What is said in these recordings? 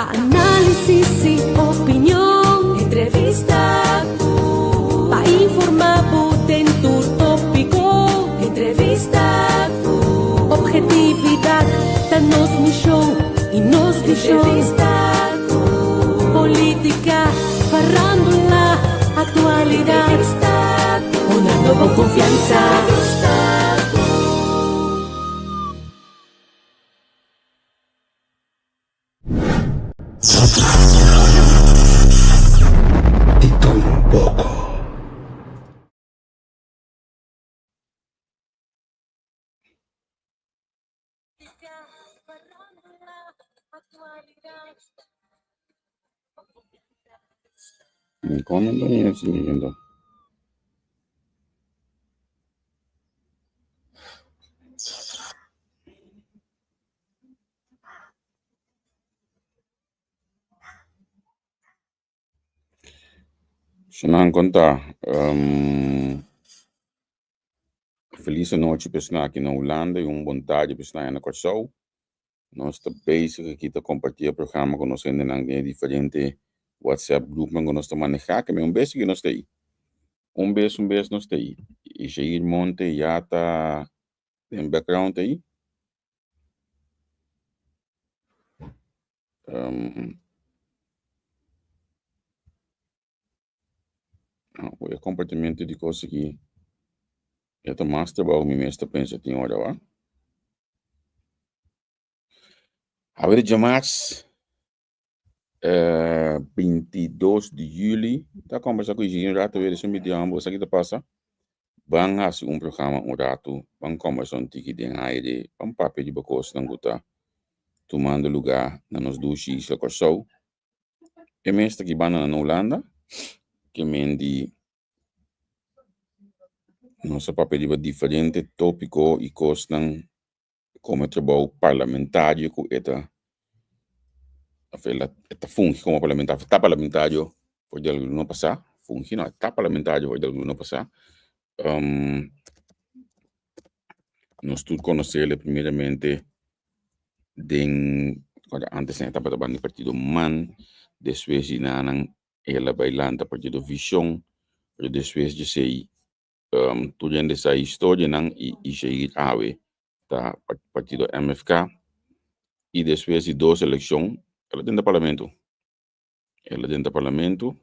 Pa análisis i opinion. Entrevista ku. Pa informá bo den tur tópiko. Entrevista ku. Obhetividat ta nos mishon i nos vishon. Entrevista ku. Polítika, farándula, aktualidat. Entrevista ku. Honrando bo konfiansa. Entrevista ku. Di tur un poko. Kon nan ta yega esei anto? Nan konta felis anochi pa esnan aki na Hulanda i un bon tardi pa esnan na Kòrsou. Nos ta bezig aki ta kompartí e programa ku nos hendenan den e diferente WhatsApp grupnan ku nos ta manehá. Keme un bes aki nos ta ei. Un bes un bes nos ta ei. I Jair Monte ya ta den background ei. E kompartimentu di kos aki e ta mas trabou mi mes ta pensa tin ora wak. Awe di djamars 22 di juli ta kombersa ku Eugene un ratu awe mi di bo sa ki ta pasa ban hasi un programa un ratu ban kombersa un tiki den aire ban papia riba kosnan ku ta tumando luga na nos dushi isla Kòrsou. E mes ta ki banda na Hulanda ke men di nos a papia riba diferente topiko i kosnan komo e trabou parlamentario ku e ta òf el e ta fungi komo parlamentario òf ta parlamentario for di algun luna pasá, fungi no e ta parlamentario for di algun luna pasá. Nos tur konosel primeramente den ora antes nan e tabata banda di partido man, despues di nan el a bai lanta partido Vision, pero despues di esei tur hende sa e historianan i Ishair awe ta partido MFK i despues di dos elekshon el a drenta parlamento. El a drenta parlamento.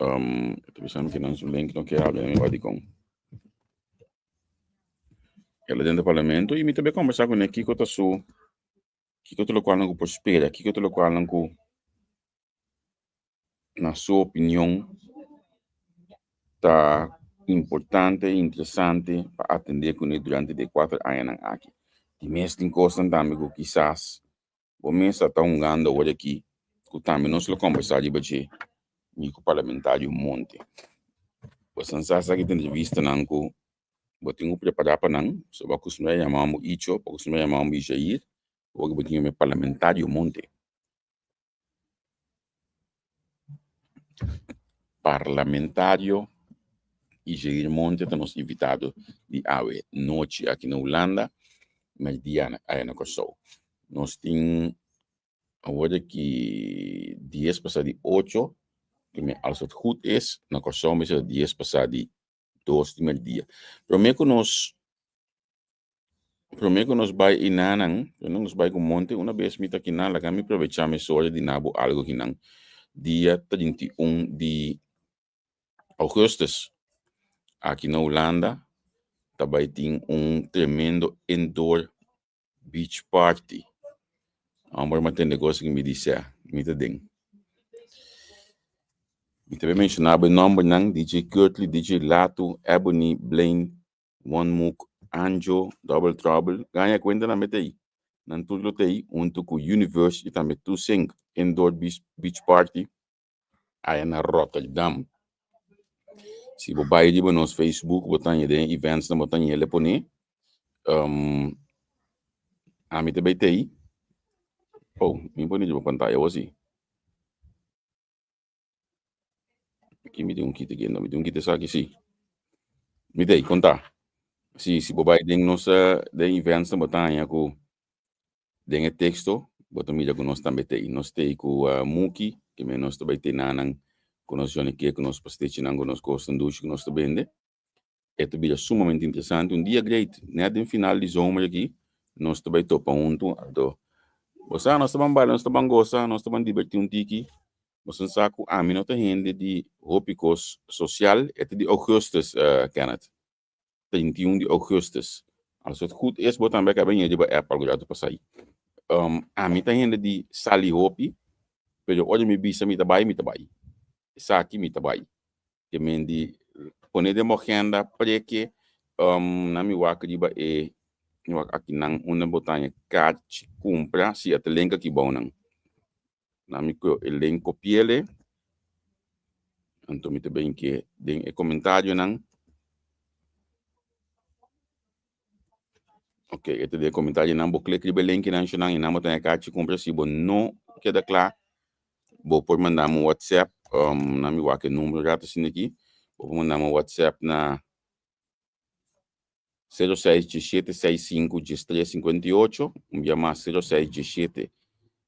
Um, ta bisa mi que nan su link no ke habla, mi wak dikon. El a drenta parlamento i mi ta be kombersá kuné kiko ta su, kiko ta lokual nan ku por spera, kiko ta lokual nan ku na su opinion ta importante i interesante pa atendé kuné durante di e kuater añanan aki. Di mes tin kosnan tambe ku kisas Bo mes a ta hungando awor aki ku tambe nos lo kombersá riba dje, mi ku Parlamentario Monte. Bo san sa esaki ta entrevistanan ku bo tin ku prepará pa nan, so bo a kustumbrá yama bo Icho, bo a kustumbrá yama bo Ishair, awor bo tin yama Parlamentario Monte. Parlamentario Ishair Monte ta nos invitado di awe nochi aki na Hulanda, merdia aya na Kòrsou. Nos tin awor aki dies pasá di ocho, ke mi als het goed is, na Kòrsou mester ta dies pasá di dos di merdia. Promé ku nos promé ku nos bai enanan, promé ku nos bai ku monte, una bes mi ta kinan laga mi probechá mesora di na bo algu kinan. Dia 31 di ougùstùs aki na Hulanda ta bai tin un tremendo indoor beach party. Homber mi a tende cos cu mi di sea, mi ta den. Mi ta bay menciona bo e nombernan, DJ Curtly, DJ Lato, Ebony, Blaine, One Mook, Anjo, Double Trouble. Gaña cuenta nan mete ey. Nan tur lo ta ey hunto cu Universe y tambe Two Sink Indoor Beach Party. aya na Rotterdam. Si bo bai riba nos Facebook, bo ta haña den events nan bo ta haña el e pone. Um, ami ta bai tei. Oh, mi pone riba pantaya o si. Aki mi tin un kita aquí, no, mi tin un kita esaki si. Mi tei, konta. Si, si bo bai den nos den events nan bo ta haña ku den e teksto. Bo ta mira ku nos tambe t'ei. Nos t'ei ku Muki, ke men nos ta bai tenanan ku nos jònike, ku nos pastechinan, ku nos kosnan dushi ku nos ta bende. E ta bira sumamente interesante. Un dia great, nèt den final di zomer aki, nos ta bai topa huntu. Anto, bo sa, nos ta ban baila, nos ta ban gosa, nos ta ban dibertí un tiki. Boso sa ku ami no ta hende di hopi kos sosial. E ta di ougùstùs, Kenneth. 31 di ougùstùs. Als het goed is, bo tambe a kaba ña riba app algu ratu pasá. Ami ta hende di sali hopi, pero ora mi bisa mi ta bai, mi ta bai. Esaki mi ta bai. Ke men di pone den bo agenda preke nan mi wak riba e mi wak akinan unda bo ta haña kachi kumpra si a ta link aki bou nan. Nan mi ku e link kopiele anto mi ta bin ke den e komentarionan. Ok, e ta den e komentarionan bo klik riba e linkinan nan i nan bo ta haña kachi kumpra si bo no keda kla. Bo por manda mi un WhatsApp, um, na mi wak e numero rato asina aki. Bo por manda mi un WhatsApp na 06 17 65 13 58. Un bia mas 06 17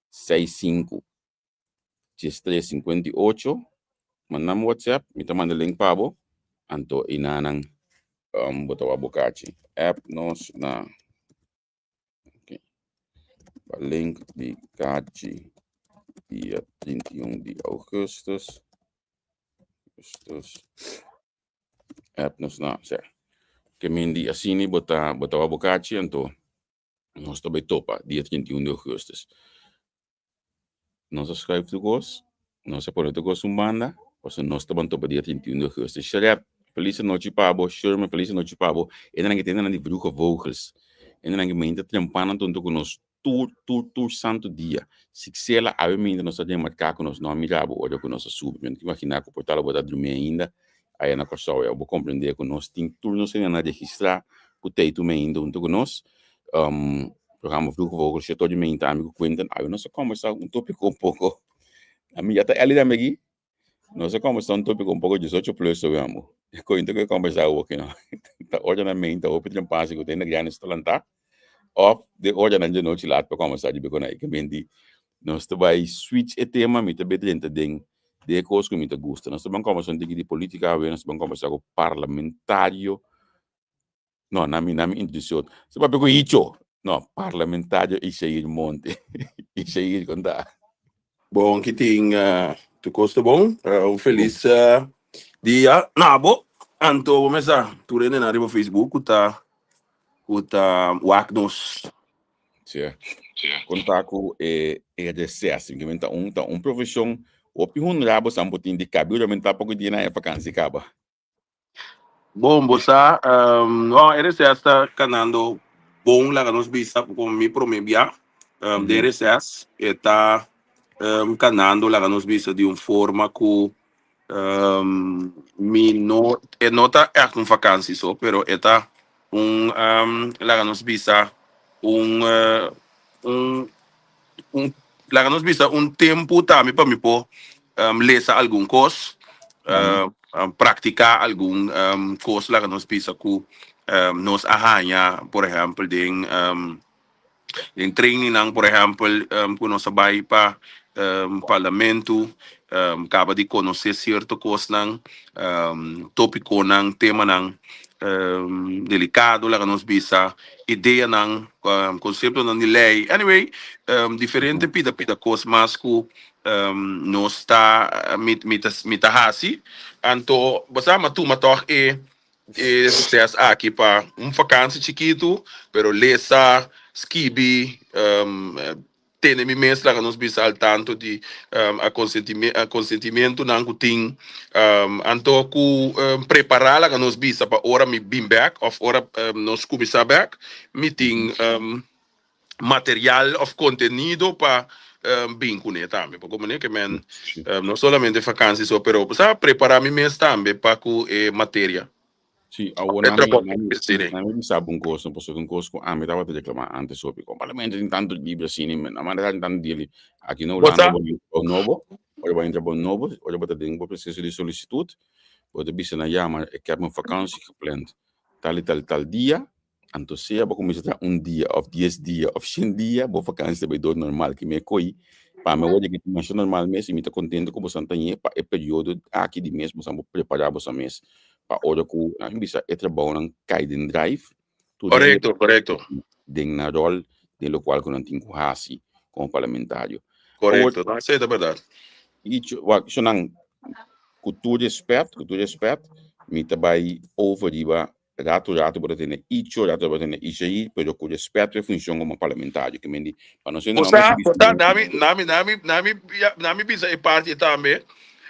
65 13 58. Manda mi WhatsApp, mi ta manda link pa bo. Anto inanan um, bo ta wak bo kachi. App nos na Ok. Pa link di kachi dia 31 di augustus. Augustus. App nos na, sea. Ke men di asini bota bota wa bokachi anto nos ta bai topa dia 31 di augustus. Nos a schuif tur kos, nos a pone tur kos un banda, pasobra nos ta ban topa dia 31 di augustus. Sharet, felis anochi pa bo, Sherman, felis anochi pa bo. Esnan ki ta hendenan di Vroege Vogels, hendenan ki mainta trempan hunto ku nos tur, tur, tur santu dia. Sixela, awe mainta nos a remarká ku nos no a mira bo ora ku nos a subi. Mi no ta imaginá ku por tal bo ta drumi ainda aya na Kòrsou. Ya bo komprendé ku nos tin tur nos hendenan registrá ku ta ei tur mainta hunto ku nos. Programa Vroege Vogels ya todo meinta ami ku Quinten. Awe nos a kombersá un tópiko un poko. Ami ya ta Ellie tambe aki. Nos a kombersá un tópiko un poko 18 plus awe amo. Quinten ku kombersá awoki no. Ta ora nan meinta hopi trempasi ku ta hende grandi sta lantá. Òf den oranan di anochi lat pa kombersá di beko na e kemendi. Nos ta bai switch e tema, mi ta bai drenta den den e kos ku mi ta gusta. Nos ta ban kombersá un tiki di politika awe, nos ta ban kombersá ku parlamentario. No, na mi, na mi introducción. Se papia ku Icho. No, parlamentario Ishair Monte. Ishair, konta. Bon, ki tin uh, tu kosto bon. Un feliz dia na bo. Anto bo mesa tur hende na riba Facebook ku ta ku ta wak nos. Sí. Konta ku e e recesso, simplemente ta un profeshon hopi honrabo san bo tin di kabi ora men ta poko dia na e vakansi kaba. Bon, bo sa, um, no, RCS ta kanando bon, laga nos bisa, como mi prome bia, um, de RCS, e ta um, kanando, laga nos bisa, di un forma ku um, mi no, e no ta echt un vakantie so, pero e ta un, um, laga nos bisa, un, uh, un un laga nos bisa un tempu tambe pa mi por um, lesa algun kos, uh, praktiká algun um, kos laga nos bisa ku um, nos a haña, por ehèmpel, den um, den trainingnan, por ehèmpel, um, ku nos a bai pa um, parlamentu, um, kaba di konosé sierto kosnan, um, tópikonan, temanan um, delikado, laga nos bisa, ideanan, um, konseptonan di lei. Anyway, um, diferente pida pida kos mas ku um, nos ta mi, mi ta mi ta hasi. Anto, bo sa, ma tuma tòg e e reces aki pa un vakantie chikitu, pero lesa, skibi, um, tene mi mes laga nos bisa al tanto di akonsentimentunan ku tin anto ku prepará laga nos bisa pa ora mi bin bèk òf ora nos kuminsá bèk mi tin material òf kontenido pa bin kuné tambe pa komo ke men no solamente fakansi so pero sa prepará mi mes tambe pa ku e materia. Sí, awor E nami, trabou nami, sí. nami bisa un kos, no, pasobra un kos ku ami tabata reklamá antes hopi. Kon parlamento tin tantu libre asina, men nan manda tantu dia li. Aki na Bo Hulanda sa? bo entra bo nobo, ora bo entra bo nobo, ora bo ta den bo proseso di solisitut, bo ta bisa nan, ja, maar ik heb mijn vakantie gepland tal i tal i tal dia. Anto sea bo kuminsá traha un dia òf dies dia òf shen dia, bo vakansi ta bai dor normal. Ki mi e ko'i pa mi awor di ki masha normal mes i mi ta kontento ku boso ta ñe pa e periodo aki di mes boso por prepará boso mes pa ora ku nan bisa e trabounan kai den drive tur hende Korekto, korekto. den nan ròl den lokual ku nan tin ku hasi komo parlamentario. Awor Korekto, no, esei ta bèrdat. Icho, wak, shonnan, ku tur respèt, ku tur respèt, mi ta bai over riba Rato rato bo ta tene icho, rato bo ta tene ichaí, pero ku respeto e funshon komo parlamentario. Ke men di, pa nos hende Bo no sa, mester bo sa, bisa nami, nami, nami, nami, ya, nami bisa e parti e tambe.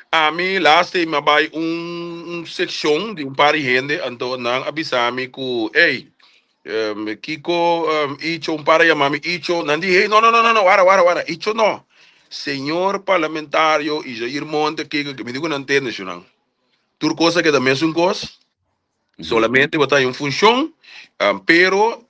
Ami laatst mi a bai un, un sekshon di un par di hende, anto nan a bisa mi ku, ey, kiko, icho, un par a yama mi icho, nan di, hey, no, no, no, no, no, wara, wara, wara, icho no. Señor parlamentario Ijair Monte, kiko, mi di ku nan tende, shunan. Tur kos a keda mesun kos. Solamente bo ta haña un funshon, pero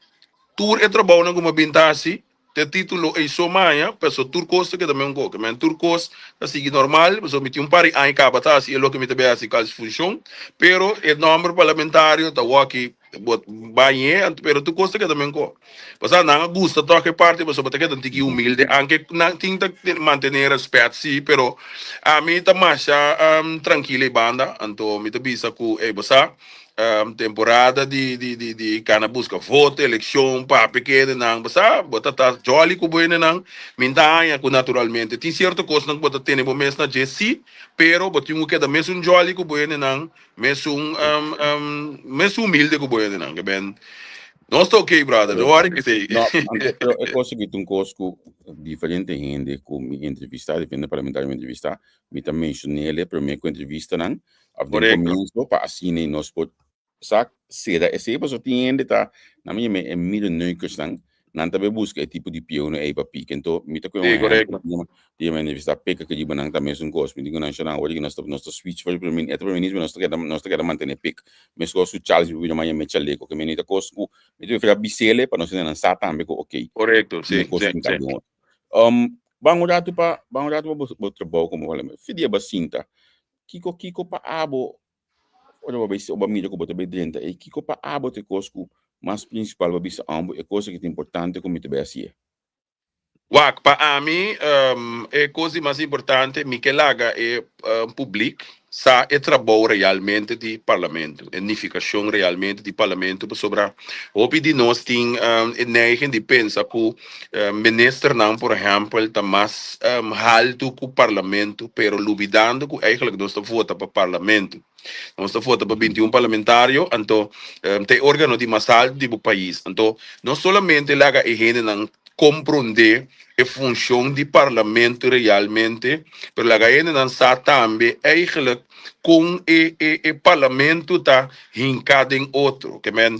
tur e trabounan ku bo bin ta hasi, te título ei so maña, pasobra tur kos ta keda mesun kos. Men tur kos ta sigui normal, pasobra mi tin un par di aña kaba ta hasi e loke mi ta bin hasi kal funshon, pero e nòmber parlamentario ta wòki bo bañ'é, pero tur kos ta keda mesun kos. Pasobra nan a gusta tòg e parti pasobra bo ta keda un tiki humilde, anke nan tin ta mantené rèspèt sí, pero ami ta masha trankil ei banda, anto mi ta bisa ku ey bo sa temporada di di di di kana buska voto, elekshon, papia ku hendenan, bo sa bo ta ta jòli ku bo hendenan, mi ta haña ku naturalmente tin sierto kosnan ku bo ta tene bo mes na dje sí, pero bo tin ku keda mesun jòli ku bo hendenan, mesun mesun humilde ku bo hendenan, ke ben. Nos ta ok, brother. No worry esei. No, anto, pero e kos aki ta un kos ku diferente hende ku mi entrevistá, diferente parlamentario mi entrevistá, mi ta menshon'é promé ku entrevistanan, òf den Korekto. komienso, pa asina nos por sa sera esei, pasobra tin hende ta, nan mi yama e middenneukers-nan, nan ta bai buska e tipo di pieunan ei pa pika. Anto mi ta kohe Sí, un ehèmpel, korekto. tin mi entrevistá peka ku riba nan ta mesun kos. Mi di ku nan shonnan awor nos ta nos ta switch for di prome e ta prome minister nos ta keda nos ta keda mantené pek. Meskos ku Charles mi bira maña me chaleko ke mi ta kos ku mi ta preferá bis'ele pa nos hende nan sa tambe ku okey Korekto, mi sí, kos sí, tin sí. kambia un otro. Um, ban un ratu pa ban un ratu pa bo bo trabou komo parlamentario. Fi dia bo a sinta, kiko kiko pa abo ora bo bai bo a mira ku bo ta bai drenta ei, kiko pa abo ta e kos ku mas prinsipal bo a bisa ambo e kos aki ta importante ku mi ta bai hasié? Wak, pa ami e kos di mas importante, mi ke laga e publik sa e trabou realmente di Parlamento, e nifikashon realmente di Parlamento, pasobra hopi di nos tin e neigen di pensa ku ministernan, por ehèmpel, ta mas haltu ku Parlamento, pero lubidando ku eigentlik nos ta vota pa Parlamento. Nos ta vota pa 21 parlamentario, anto ta e organo di mas alto di bo pais. Anto no solamente laga e hendenan comprende e funcion di parlamento realmente, pero laga e hendenan sa tambe eigenlijk con e e e parlamento ta hinca den otro. Ke men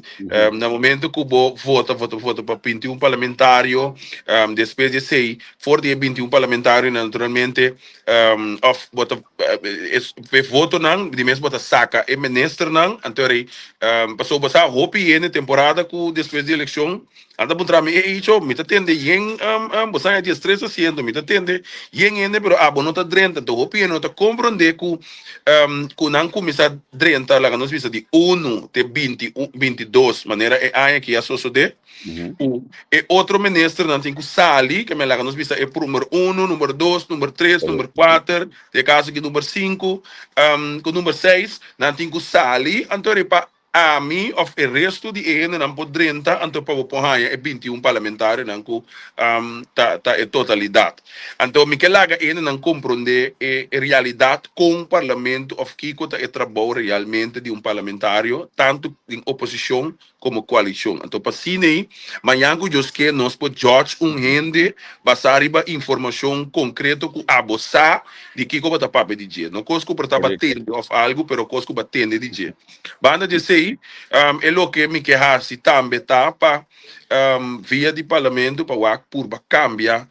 na momento cu bo vota, vota, vota pa 21 parlamentario, despues di esey for di e 21 parlamentarionan naturalmente of bo ta e votonan di mes bo ta saka e ministernan anto rei pasobra bo sa hopi hende temporada ku despues di elekshon nan ta puntra mi e icho mi ta tende yen bo sa dies tres asiento mi ta tende yen hende pero abo no ta drenta anto hopi hende no ta kompronde ku ku nan kuminsá drenta laga nos bisa di unu te binti binti dos manera e aña aki a sosode. Ku e otro ministernan tin ku sali, ke men laga nos bisa e prumer uno, number dos, number tres, number kuater, den e kaso aki number sinku, ku number seis, nan tin ku sali, anto riba ami òf e resto di e hendenan por drenta, anto pa bo por haña e 21 parlamentarionan ku ta ta e totalidat. Anto mi ke laga e hendenan komprondé e realidat kon parlamento òf kiko ta e trabou realmente di un parlamentario, tantu den oposishon komo koalishon. Anto pa asina mañan ku Dios ke nos por judge un hende basá riba informashon konkreto ku abo sa di kiko bo ta papia di dje. No kos ku por ta batende òf algu, pero kos ku bo a tende di dje. Banda di esei, e loke mi ke hasi tambe ta pa via di parlamento pa wak purba kambia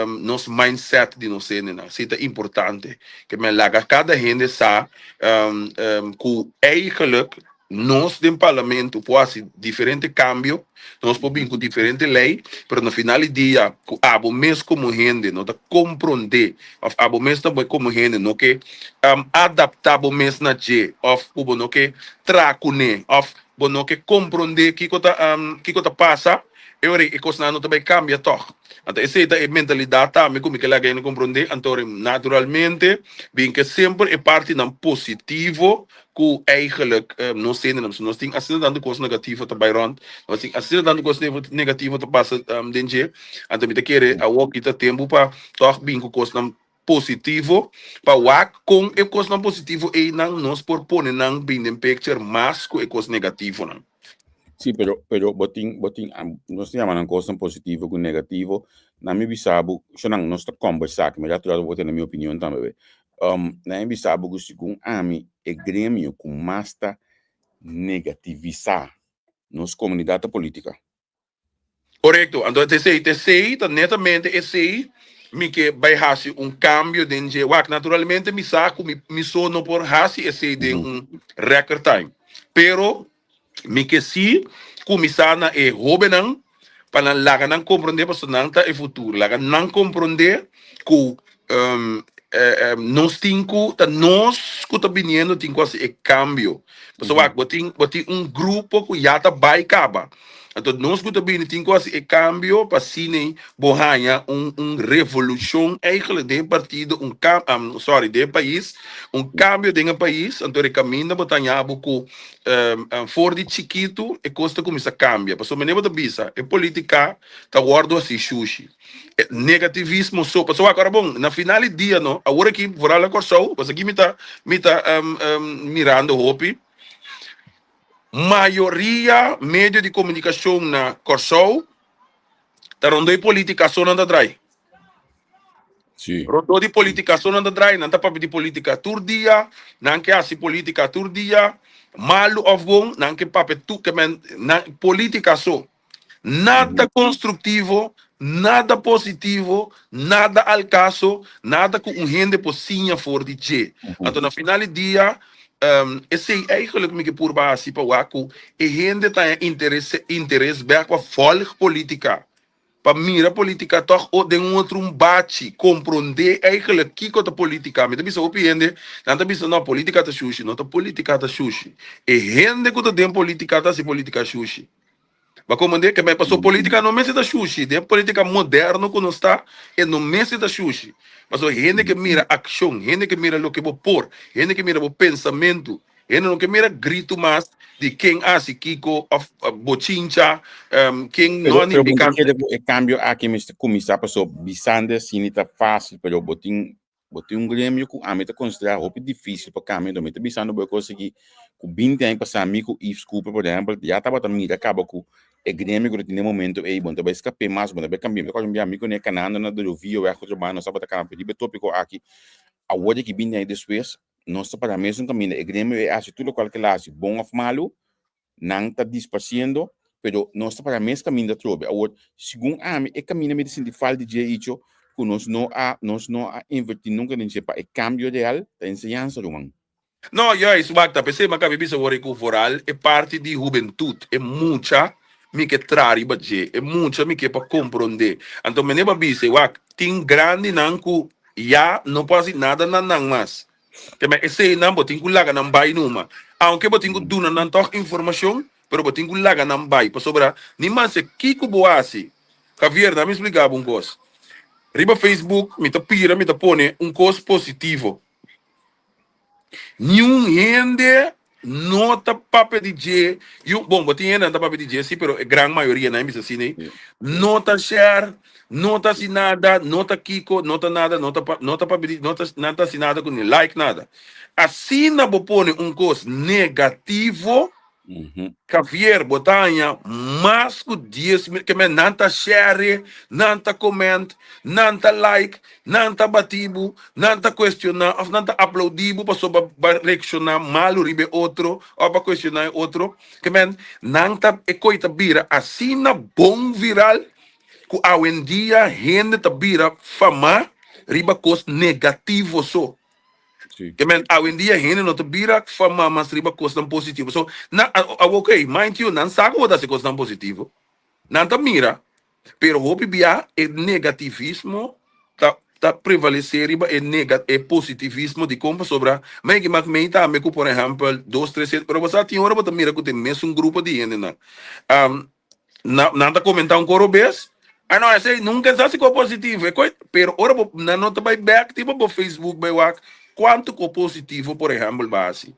nos mindset di nos hendenan. Esei ta importante. Ke men laga kada hende sa ku eigenlijk Nos den Parlamento por haci diferente cambio, nos por bin cu diferente ley, pero na final di dia cu abo mes como hende no ta compronde of abo mes tambe como hende no ke adapta bo mes na dje of cu bo no ke traha cune of bo no ke komprondé kiko ta kiko ta pasa, e ora ei e kosnan no ta bai kambia tòg. Anto esei ta e mentalidat tambe ku mi ke laga hende komprondé. Anto naturalmente bin ke semper e partinan positivo ku eigenlijk nos hendenan, pasobra nos tin asina tantu kos negativo ta bai rònt, nos tin asina tantu kos negativo ta pasa den dje, anto mi ta kere awor ki ta tempu pa tòg bin ku kosnan positivo, pa wak kon e kosnan positivo einan nos por pone nan bin den picture mas ku e kos negativonan. Sí, pero, pero bo tin, bo tin, nos ta yama nan kosnan positivo ku negativo. Na mi bisa bo, shonnan, nos ta kombersá, mi rato rato bo tene mi opinion tambe be. Na mi bisa bo ku segun ami e gremio ku mas ta negativisá nos komunidat ta polítika. Korekto, anto esei ta esei ta netamente esei mi ke bai hasi un kambio den dje. Wak, naturalmente mi sa ku mi mi so no por hasi esei den un record time, pero mi ke si kuminsá na e hóbennan pa nan laga nan komprondé pasobra nan ta e futuro, laga nan komprondé ku nos tin ku ta nos ku ta biniendo tin ku hasi e kambio. Pasobra wak, bo tin bo tin un grupo ku ya ta bai kaba. Anto nos ku ta bini tin ku hasi e kambio pa asina bo haña un un revolushon eigenlijk den e partido, un kam sorry den e pais, un kambio den e pais. Anto e kaminda bo ta haña bo ku for di chikitu e kos ta kuminsá kambia. Pasobra manera bo ta bisa e politika ta wòrdu hasi shushi. E negativismo so, pasobra wak ora bon na final di dia no, awor aki vooral na Kòrsou, pasobra aki mi ta mi ta mirando hopi. Mayoria medio di komunikashon na Kòrsou ta rondó e polítika so nan ta drai. Sí. Rondó di polítika so nan ta drai, nan ta papia di polítika tur dia, nan ke hasi polítika tur dia, malu òf bon, nan ke papia tur, ke men, nan, polítika so. Nada konstruktivo, nada positivo, nada al kaso, nada ku un hende por siña for di dje. Anto na final di dia, esei eigenlijk mi ke purba hasi pa wak ku e hende ta haña interes interes bèk pa vòlg politika, pa mira politika tòg o den un otro un bachi, komprondé eigenlijk kiko ta politika. Mi ta bisa hopi hende, nan ta bisa no politika ta shushi, no ta politika ta shushi, e hende ku ta den politika ta hasi politika shushi. Ba komprendé ke bai paso politika no mester ta shushi. Den politika moderno ku nos ta, e no mester ta shushi. Paso hende ke mira akshon, hende ke mira loke bo por, hende ke mira bo pensamentu, hende no ke mira gritu mas di ken a hasi kiko òf bochincha, ken no Pero, a pero bo nifiká. ta kere ku e kambio aki mester kuminsá paso bisando asina ta fásil, pero bo tin Bo tin un gremio ku ami ta konsiderá hopi difísil pa kambia, enton mi ta bisando bo e kos aki ku binti aña pasá mi ku Yves Cooper por ehèmpel ya tabata mira kaba ku e gremio ku ta tin den momento ei bo no ta bai skap'é mas, bo no ta bai kambia. Mi ta kòrda un bia mi ku ne kanando na Dorovio wèg otro banda nos tabata kana riba e tópiko aki. Awor di aki binti aña despues nos ta para mesun kaminda, e gremio ei a hasi tur lokual ku el a hasi, bon òf malu, Nan ta disparciendo, pero nos ta para mes caminda atrobe. Awor, segun ami, e caminda mi ta sinti falta di dje icho cu nos no a, nos no a inverti nunca den dje pa e cambio real ta enseñansa, ruman. No, juist, wak, ta p'esei mi a caba bisa awor ku vooral e parti di hubentud, e mucha mi ke traha riba dje, e mucha mi ke pa comprende. Anto mene bo a bisa, wak, tin grandinan ku ya no por hasi nada na nan mas. Te men eseinan bo tin ku laga nan bai numa. Aunke bo tin ku duna nan tòg informashon, pero bo tin ku laga nan bai. Pasobra ni maske kiko bo hasi. Javier, na mi splika bo un kos. Riba Facebook mi ta pira mi ta pone un kos positivo. Niun hende no ta papia di dje. Yu, bon, bo tin hendenan ta papia di dje, sí, pero e gran mayoria, nan bisa asina ei, no ta share, no ta hasi nada, no ta kiko, no ta nada, no ta pa, no ta papia di, no ta, nan ta hasi nada ku ni like nada. Asina bo pone un kos negativo, Javier, bo ta haña mas ku 10.000, ke men nan ta share, nan ta comment, nan ta like, nan ta bati bo, nan ta cuestiona of nan ta aplaudi bo pasobra bo a reacciona malo riba e otro of bo a cuestiona e otro. Ke men nan ta e koe ta bira asina bon viral ku awendia hende ta bira fama riba kos negativo so. Sí. Ke men awendia hende no ta bira fama mas riba kosnan positivo. So na awor mind you nan sa ku bo ta hasi kosnan positivo. Nan ta mira, pero hopi bia e negativismo ta. ta prevalesé riba e nega e positivismo dikon pasobra mei mak mei tambe ku por ehèmpel dos tres hende pero bo sa tin ora bo ta mira ku ta e mesun grupo di hendenan na nan ta komentá un koro bes ah no esei nunka sa si ko positivo e koi pero ora bo nan no ta bai bèk tipo bo Facebook bai wak kuantu ko positivo por ehèmpel bo a hasi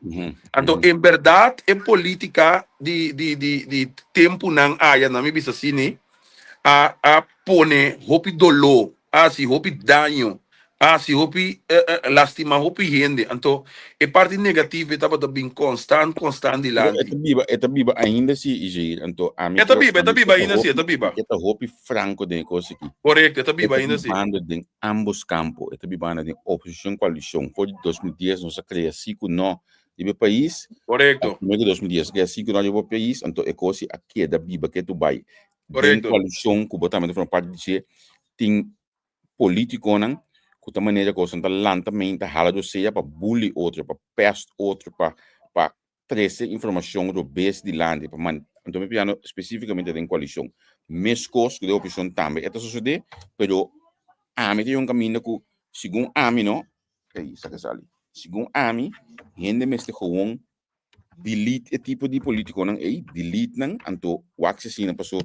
anto en bèrdat e politika di di di di tempunan aya nan mi bisa asini a a pone hopi doló, a hasi hopi daño, a hasi hopi lastima hopi hende. Anto e parti negativo e tabata bin konstant konstant Pero dilanti. e ta biba ainda si Ijair, anto ami E ta ke biba, e ta ami ke biba ta ainda si, e hopi ta biba. mi ke ta hopi franco den e kos aki. Korekto, e ta E biba ta ainda si. bibando den ambos kampo, e ta bibando den oposishon koalishon. For di 2010 nos a krea si ku no riba e pais, Korekto. prome ku 2010 a krea si ku no riba e pais, anto e kos a keda biba ke tu bai. Den Korekto. koalishon ku bo tambe ta forma parti di dje, tin politikonan ku ta manera kosnan ta lanta mente, hala dosea pa bully otro, pa pest otro, pa pa trese informashon robes dilanti, pa man anto mi piano spesifikamente den koalishon. Meskos ku den oposishon tambe e ta sosodé, pero ami ta yon kaminda ku segun ami no, ey saka sali, segun ami hende mester gewoon delete e tipo di politiconan ey, delete nan, anto wak si asina paso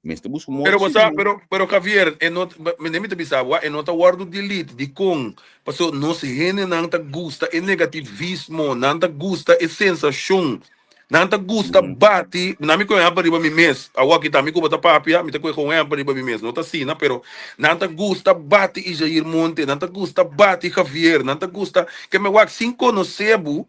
mester busca un modo Pero si bosa, nan. pero pero Javier, e no mi mi ta bisa bo, e no ta wordo delete, dikon? Paso nos hendenan ta gusta e negativismo, nan ta gusta e sensashon, nan ta gusta bati, nan mi kohe ehempel riba mi mes, awor aki ta mi ku bo ta papia, mi ta kohe un ehempel riba mi mes, no ta asina, pero nan ta gusta bati Ijair Monte, nan ta gusta bati Javier, nan ta gusta, ke mi wak sin konosé bo,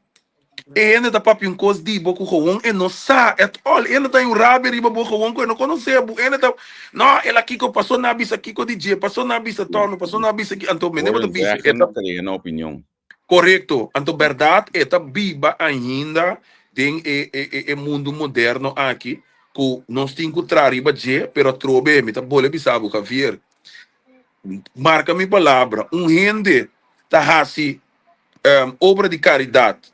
E hende ta papia un kos di bo ku gewoon e no sa at all. E hende ta un rabia riba bo gewoon ku e no konosé bo. E hende ta, no, el a kiko, paso nan a bisa kiko di dje, paso nan a bisa tòno, paso nan a bisa ki. Anto mende bo ta Horen bisa, e zeggen ta krea na opinion. korekto. Anto bèrdat e ta biba ainda den e e e e mundu moderno aki ku nos tin ku traha riba dje, pero atrobe mi ta bole bisa bo Javier, marka mi palabra, un hende ta hasi obra di karidat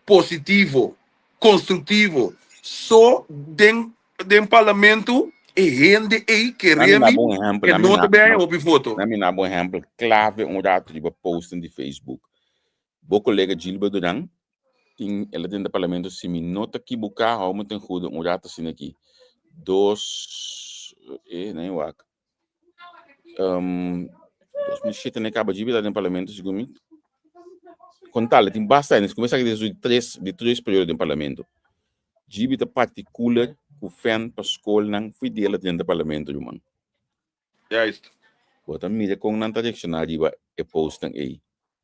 positivo, konstruktivo, so den den parlamento e hende ei Nami kere na mi bon ehempel, e nami no ta na, bin haña hopi voto. nami na bon ehempel clave un rato riba posten di Facebook. Bo colega Gilbert Duran tin el a drenta parlamento si mi no ta kibuká, hou mi ten goede un rato asina aki. Dos eh nee wak. Um, 2007 ne kaba Gilbert den parlamento segun mi. Kontale tin basta aña, kumesa aki desde tres di tres periodo den parlamento. Gilbert ta partikular ku fan pa skolnan fui di el a drenta parlamento ruman. Juist. Bo ta mira kon nan ta reakshoná riba e postnan ei.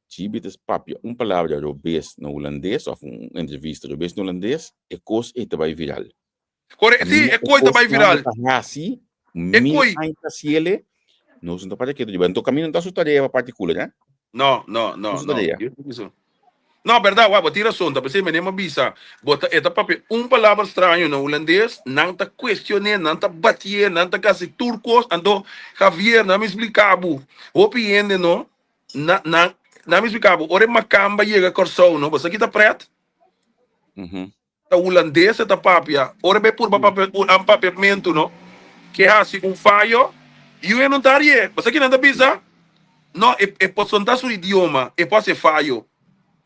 Gilbert ta papia un palabra robes na hulandes òf un entrevista robes na hulandes, e kos ei ta bai viral. Kore, sí, Kaminda e e koi ta bai kosnan viral. ta hasi, E mil koi. aña ta hasiele, nos no ta para ketu riba. Anto kaminda no ta su tarea pa partikular, eh? No, no, No no, su no. tarea. No, berdad, wak, bo tin rason. Ta p'esei meneer a bisa, bo ta, e ta papia un palabra straño na hulandes, nan ta cuestion'é, nan ta batié, nan ta casi tur cos. Anto, Javier, nan mi splica bo, hopi hende no, na, nan, nan mi splica bo, ora e macamba yega Kòrsou no, bo sa ki ta pret? Ta hulandes e ta papia, ora e bai purba papia un papiamentu no, ke hasi un fayo, yu e no ta harie. Bo sa kinan ta bisa? No, e e pasobra ta su idioma, e por hasi e fayo.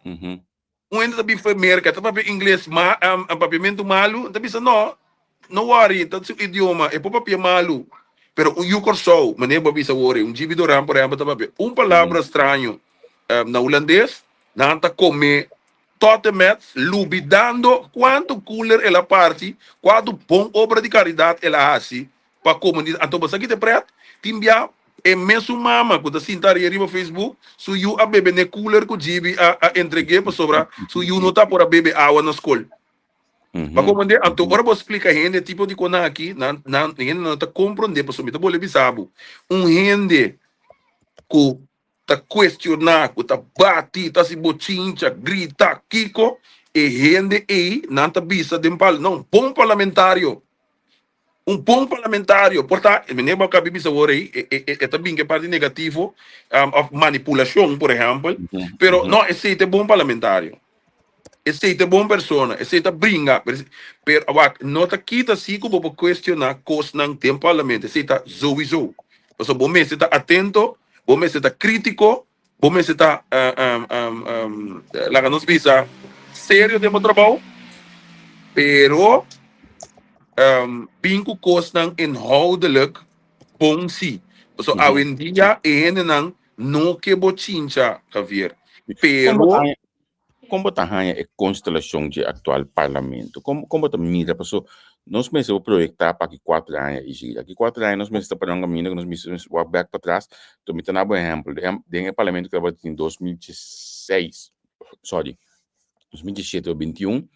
Un hende ta bin for Merka, ta papia ingles ma papiamentu malu, ta bisa no, no worry, ta su idioma, e por papia malu. Pero un yu Kòrsou, manera bo a bisa awor, un Gibi Doran por ehèmpel ta papia un palabra straño na hulandes, nan ta kome Tot en met lubidando cuanto cooler el a parti, cuanto bon obra di caridad el a haci pa comunidad. Anto bo sa ki ta pret? Tin bia e mesun mama cu ta sinta aria riba Facebook, su yu a bebe n'e cooler cu Gibi a a entregu'e pasobra su yu no ta por a bebe awa na scol. Pa comprende? Anto ora bo splica hende e tipo di conan aki, nan nan hende no ta comprende pasobra mi ta bolbe bisa bo, un hende cu ta cuestioná, cu ta bati, ta haci bochincha, grita, kico e hende ey nan ta bisa den pal, no, un bon parlamentario, un bon parlamentario, por ta, meneer bo acaba di bisa awor ey, e, e, e ta bin cu e parti negativo, of manipulacion, por ehempel, pero no, esey ta e bon parlamentario. Esei ta e bon persona, esei ta bringa, pero wak, no ta kita si ku bo por kuestioná kosnan den parlamento, esei ta souiso. Pasobra bo mester ta atento. Bo mester ta krítiko, bo mester ta, laga nos bisa, serio den bo trabou, pero bin ku kosnan inhoudelijk bon si. Pasobra awendia e hendenan no ke bo chincha, Javier. Pero. Kon bo ta haña e konstelashon dje aktual parlamento? Kon kon bo ta mira? Paso nos mester por proyektá pa ki kuater aña i gira. Ki kuater aña nos mester ta pará un kaminda ku nos mester wak bèk patras. Enton mi ta na bo ehèmpel, den e parlamento ku tabata tin 2016, sòri, 2017 o 21,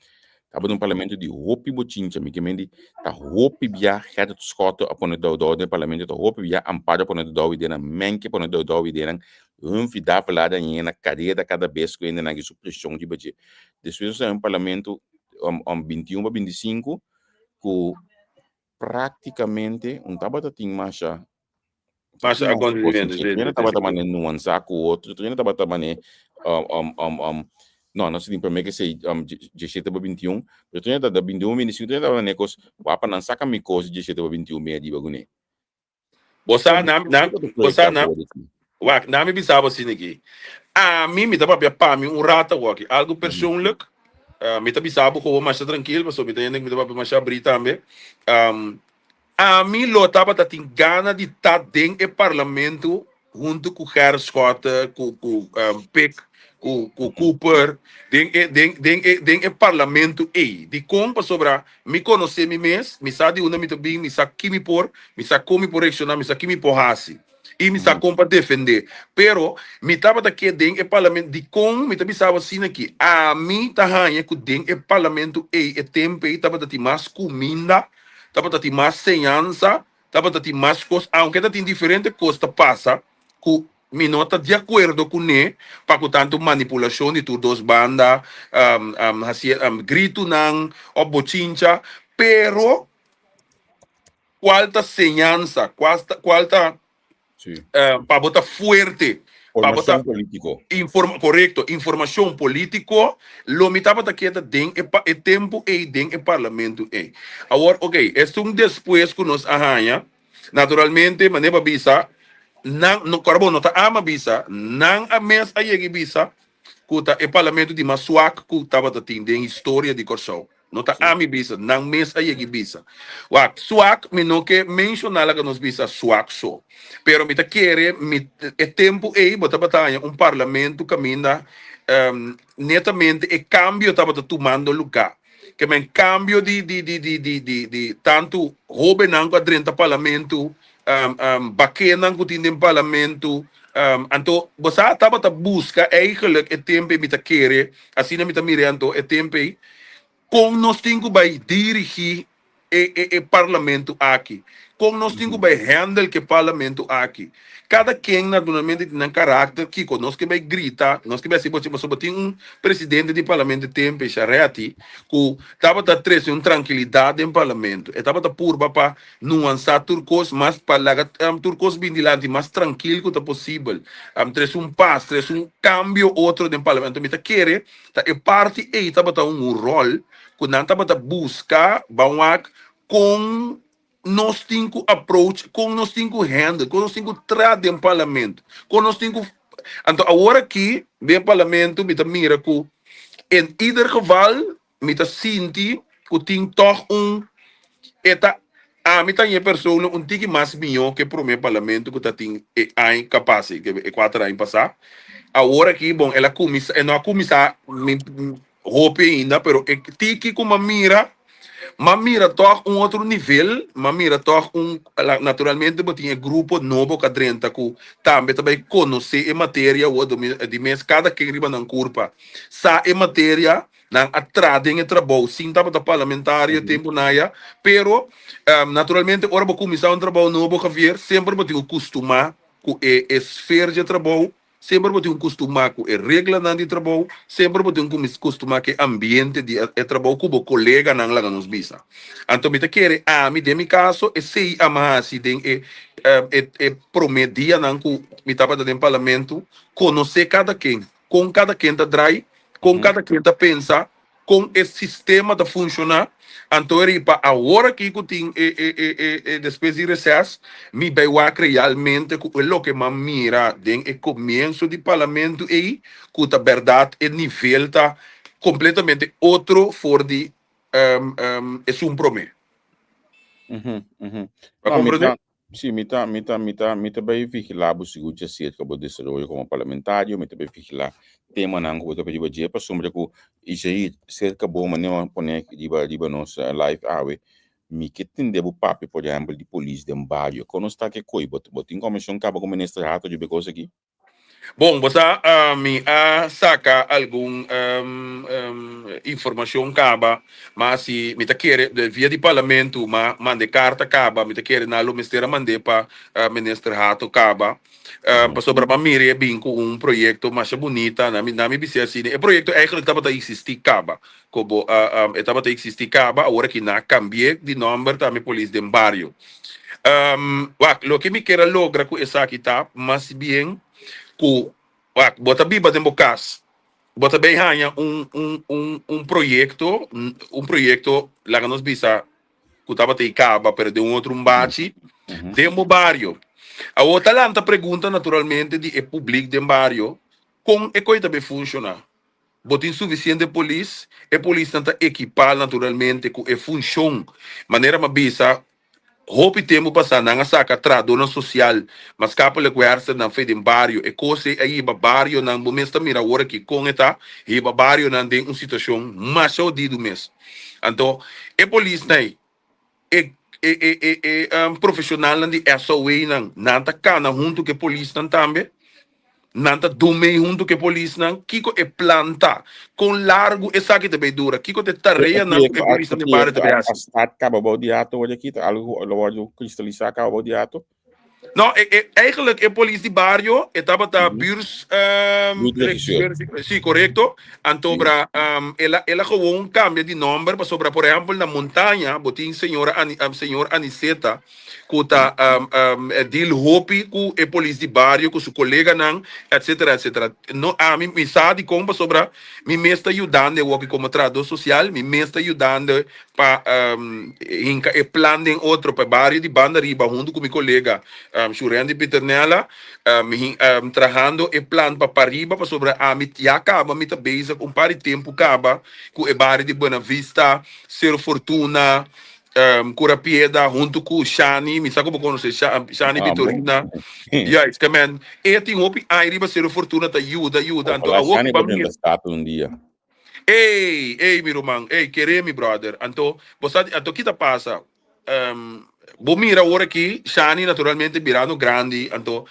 Tabata un parlamento di hopi bochincha, mi ke men di ta hopi bia Gerrit Schotte a pone dou dou den parlamento, ta hopi bia Amparo a pone dou dou idenan, Menke a pone dou dou idenan, Humphrey Davelaar a yena kareda kada bes ku hendenan ki su preshon riba dje. Despues nos a haña un parlamento 21 pa 25 ku práktikamente un tabata tin masha Masha acontecimiento. Sí, sí, tabata mane nuanza ku otro, tu tabata mane no, no sé para mí que sei 17 pa 21, pero tu tabata 21 25, tu tabata mane kos, wapa nan saka mi kos 17 pa 21 me adiba gune. Bosa na na bosa na wak na mi bisa bo asina aki. Ami mi ta papia pa mi un rato awor aki, algo persoonlijk. Mi ta bisa bo gewoon masha trankil pasobra mi ta hende ku mi ta papia masha abrí tambe. Ami lo tabata tin gana di ta den e parlamento huntu ku Gerrit Schotte, ku ku Pik, ku ku Cooper, den e den den e den e parlamento ei. Dikon? Pasobra mi konosé mi mes, mi sa di unda mi ta bin, mi sa ki mi por, mi sa kon mi por reakshoná, mi sa ki mi por hasi i mi sa kon pa defendé. Pero mi tabata ke den e parlamento. Dikon mi ta bisa bo asina aki? Ami ta haña ku den e parlamento ei e tempu ei tabata tin mas kuminda, tabata tin mas señansa, tabata tin mas kos, aunke ta tin diferente kos ta pasa ku mi no ta di akuerdo kuné, pa ku tantu manipulashon di tur dos banda, hasi gritunan òf bochincha, pero kual ta señansa, kual ta pa bo ta fuerte, pa bo ta Formacion politico. Informa, correcto, informacion politico, lo mi tabata keda den e pa, e tempo ey den e parlamento ey. Awor, ok, esun despues cu nos a haña, naturalmente, manera bo a bisa, nan, no, ora bo no ta ama bisa, nan a mes a yega y bisa cu ta e parlamento di mas swak cu tabata tin den historia di Corsou. No ta ami bisa, nan mes a yega i bisa. Wak, swak, mi no ke menshoná laga nos bisa swak so. Pero mi ta kere mi e tempu ei bo tabata haña un parlamento kaminda netamente e kambio tabata tumando lugá. Ke men kambio di di di di di di di tantu hóbennan ku a drenta parlamento, bakénan ku tin den parlamento. Anto bo sa tabata buska eigenlijk e tempu ei mi ta kere Asina mi ta mir'é anto e tempu ei, kon nos tin ku bai dirigí e e e parlamento aki, kon nos tin ku bai handle ku e parlamento aki. Kada ken naturalmente tin nan karakter, kiko nos ke bai grita, nos ke bai hasi bochi, pasobra tin un presidente di parlamento e tempu ei, Charetti, ku tabata trese un trankilidat den parlamento. E tabata purba pa nuansá tur kos mas pa laga tur kos bin dilanti mas trankil ku ta posibel. Trese un pas, trese un kambio otro den parlamento. Mi ta kere ta e parti ei tabata un ròl ku nan tabata buska ban wak kon nos tin ku approach, kon nos tin ku handle, kon nos tin ku tra den parlamento, kon nos tin ku anto awor aki den parlamento mi ta mira ku en ieder geval Mi ta sinti ku tin tòg un e ta ami ta ñe persona un tiki mas mihó ke promé parlamento ku ta tin e aña ka pasa e kuater aña pasá. Awor aki bon el a kuminsá e no a kuminsá mi hopi ainda pero e tiki ku m'a mira m'a mira tòg un otro nivel m'a mira tòg un naturalmente bo tin e grupo nobo ku a drenta ku tambe ta bai konosé e materia awor di mes kada ken riba nan kurpa sa e materia. Nan a tra den e trabou sin tabata parlamentario tempu naya, pero naturalmente ora bo kuminsá un trabou nobo Javier, semper bo tin ku kustumá ku e esfer dje trabou, semper bo tin ku kustumá ku e reglanan di trabou, semper bo tin ku kustumá ku e ambiente di e trabou ku bo koleganan laga nos bisa. Anto mi ta kere ami den mi kaso esei a mi hasi den e e promé dianan ku mi tabata den parlamento, konosé kada ken. Kon kada ken ta drai, kon kada ken ta pensa. kon e sistema ta funshoná, anto e riba awor aki ku tin e e e e e despues di reses, mi bai wak realmente ku e loke m'a mira den e komienso di parlamento ei, ku ta bèrdat e nivel ta kompletamente otro for di esun promé. Bo a komprendé? Sí, mi ta, mi ta, mi ta, mi ta bai vigilá bo sigur djaserka bo desaroyo komo parlamentario, mi ta bai vigilá temanan ku bo ta riba dje, pasobra ku Isaí serka bo manera bo a pone riba riba nos live awe, mi ke tende bo papia por ehèmpel di polis den bario, kon nos ta ke koi? Bo bo tin komishon kaba ku minister Hato riba e kos aki? Bon, bo sa, mi a saka algun informashon kaba, ma si mi ta kere, via di parlamento m'a manda e karta kaba, mi ta kere nan lo mester a mand'é pa minister Hato kaba, pasobra m'a mira e bin ku un proyekto masha bunita, nan mi bis'é asina, e proyekto eigenlijk tabata eksistí kaba, komo e tabata eksistí kaba, awor aki nan a kambi'é di nòmber tambe Polis den Bario. Wak, loke mi kier a logra ku esaki ta mas bien ku, wak, bo ta biba den bo kas, bo ta bay haña un un un un proyekto, un proyekto, laga nos bisa ku tabata i kaba, pero den un otro bachi, den bo bario. Awor ta lanta pregunta naturalmente di e publik den bario, kon e koi ta bay funshoná? Bo tin sufisiente polis? E polisnan ta ekipá naturalmente ku e funshon. Manera m'a bisa, hopi tempu pasá nan a saka trahadónan sosial, maatschappelijk werkernan fe den bario. E kos ei a hiba barionan, bo mes ta mira awor aki kon e ta, hiba barionan den un situashon masha hodidu mes. Anto, e polisnan ei, e e e e e profeshonalnan di SOA-nan, nan ta kana huntu ku e polisnan tambe? Nan ta dumei huntu ku e polisnan? Kiko e plan ta? Kon largu esaki ta bay dura? Kiko ta e E tareanan ku proyekto e a polisnan e den bario proyekto ta bay a a hasi? start kaba bou di ato wòrdu aki? Ta algu ku lo wòrdu kristalisá kaba bou di ato? No, e e eigenlijk e polis di bario e tabata buurs Buurtregisseur. regisseur, sí, korekto. Anto Sí. bra el a el a gewoon kambia di nòmber pasobra por ehèmpel na Montaña bo tin señora Ani señor Aniceta ku ta deal hopi ku e polis di bario ku su koleganan etcetera etcetera. No ami mi sa dikon pasobra mi mes ta yudando e woki komo trahadó sosial mi mes ta yudando pa hinka e plan den otro pa e bario di banda riba huntu ku mi kolega Shurendi Pieternella mi trahando e plan pa pariba pasobra ami ya kaba mi ta bezig un par di tempu kaba ku e bario di Buena Vista, Cerro Fortuna, Cura Piedra huntu ku Shani, mi sa ku bo konosé Shani Ah, bo. Vitorina. Juist, ke men e tin hopi aña riba Cerro Fortuna ta yuda yuda anto Ojalá awor Shani ku por ban drenta mira Staten un dia. Ey, ey mi ruman, ey, kere mi brother. Anto, bo sa, anto ki ta pasa? Bo mira awor aki, Shani naturalmente birando grandi, anto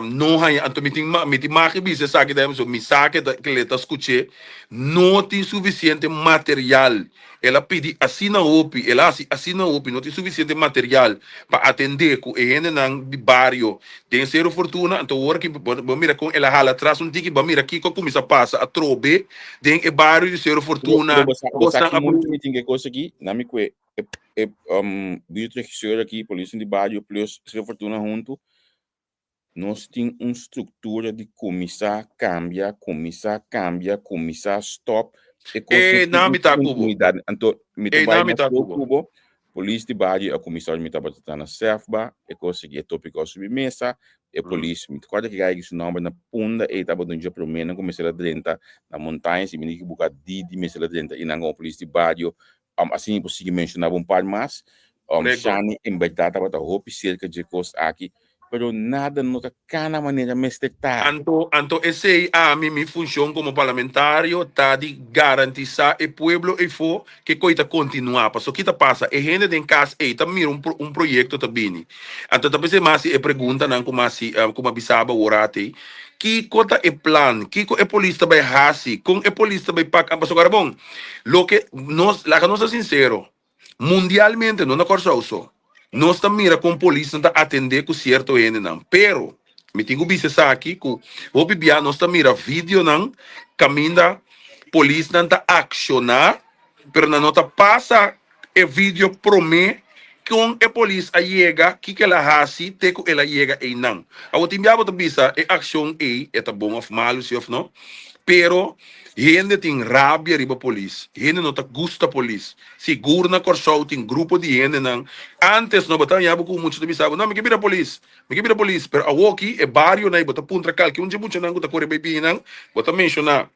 no haña, anto mi tin, mi tin mag di bisa esaki ta, so mi sa ke ta, ke le ta skuch'é, no tin sufisiente material. El a pidi asina hopi, el a hasi asina hopi, no tin sufisiente material pa atendé ku e hendenan di bario den Seru Fortuna. Anto awor aki bo bo mira kon el a hala atras un tiki, bo a mira kiko a kuminsá pasa atrobe den e bario di Seru Pero, Fortuna, pero bo sa, bo sa kosnan ki a mucho mi tin ke kos aki, na mi kue e e buurtregisseur aki, polisnan di bario plus Seru Fortuna huntu, Nos tin un struktura di kuminsá kambia, kuminsá kambia, kuminsá stòp. E kos no E tin na un mi ta ku bo. kontinuidat. Anto mi ta E bai na mi mas ta leu ku bo. ku bo. Polis di bario a kuminsá ora mi tabata ta na Sefba. E kos aki, e tópiko a subi mesa. E polis, mi ta kòrda ki gai ki su nòmber na Punda, ei tabata un dje promé nan ku mester a drenta na Montaña. Si mi no ekiboká, Didi mester a drenta einan komo polis di bario. Asina mi por sigui menshoná bo un par mas. Korekto. Shani en bèrdat tabata hopi serka dje kos aki, pero nada no ta kana manera mester ta. Anto, anto esei ami, mi funshon komo parlamentario ta di garantisá e pueblo eifó ke koi ta kontinuá. Paso ki ta pasa? E hende den kas ei ta mira un un proyekto ta bini. Anto ta p'esei mas e preguntanan ku mas ku mi a bisa bo awor atei, Kiko ta e plan? Kiko e polis ta bai hasi? Kon e polis ta bai pak? Pasobra bon, loke nos, laga nos ta sinsero, mundialmente, no na Kòrsou so, nos ta mira kon polisnan ta atendé ku sierto hendenan. Pero, mi tin ku bisa esaki, ku hopi bia nos ta mira videonan kaminda polisnan ta akshoná, pero nan no ta pasa e video promé kon e polis a yega, kiko el a hasi te ku el a yega einan. Awor tin bia bo ta bisa e akshon ei e ta bon òf malu, si òf no. Pero hende tin rabia riba polis, hende no ta gusta polis. Sigur na Kòrsou tin grupo di hendenan, antes no bo ta haña bo ku mucha ta bisa bo, no mi ke bira polis, mi ke bira polis, pero awoki e barionan ei bo ta puntra kalke un dje muchanan ku ta kore bai bihinan, bo ta menshoná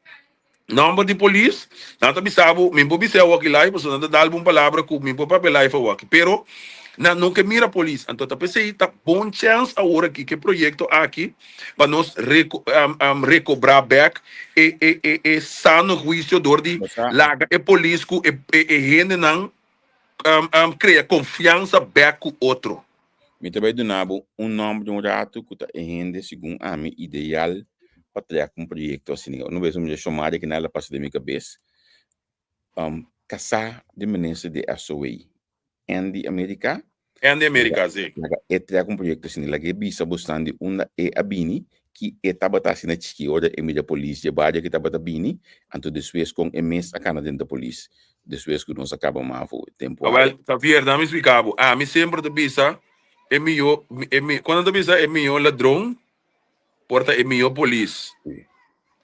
nòmber di polis, nan ta bisa bo, mi por bis'é awoki live pasobra nan ta dal bo un palabra ku mi por papia live awoki, pero nan no ke mira polis. Anto ta p'esei ta bon chèns awor aki ku e proyekto aki pa nos rekobrá bèk e e e e sano huisio dor di laga e polis ku e e hendenan krea konfiansa bèk ku otro. Mi ta bai duna bo un nòmber di un ratu ku ta e hende segun ami ideal pa trèk un proyekto asina. Unu bes un mucha shomada ki nada pasa den mi kabes. Kasá di minister di SOA. Andy America. Andy America, si. Laga e trek un proyecto asina, laga e bisa bosnan di unda e a bini, ki e tabata asina chiki ora e mira polis dje bario ki tabata bini, anto despues kon e mes a kana den ta polis, despues ku nos a kaba mavo e tempu aya. Awel, Xavier, dame splika bo, ami semper ta bisa e miyo, e mi, kon nan ta bisa e miyo ladron por ta e miyo polis. Sí.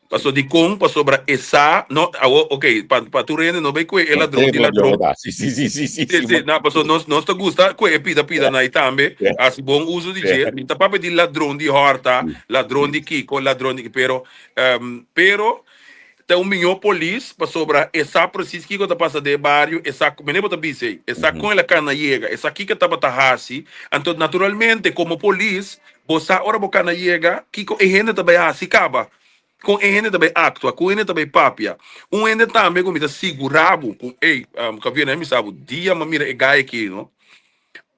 Paso dikon? Pasobra e sa, no, awo, ok, pa, pa tur hende no bay kue e ladron di ladron. Sí, sí, sí, sí, sí, Sí, sí, na, paso nos, nos ta gusta kue e pida pida na tambe, hasi bon uso di dje. Mi ta papia di ladron di horta, ladron di kiko, ladron di, pero, um, pero ta un miñó polis pasobra e sa precies kiko ta pasa den e bario, e sa, mene bo ta bisa ei, e sa kon el a kana yega, e sa kiko e tabata hasi, anto naturalmente komo polis bo sa ora bo kana yega kiko e hende ta bai hasi kaba. Kon e hende ta bai aktua, kon e hende ta bai papia. Un hende tambe ku mi ta sigurá bo ku, ey, Javier, nan a bisa bo, dia mi a mira e gai aki, no,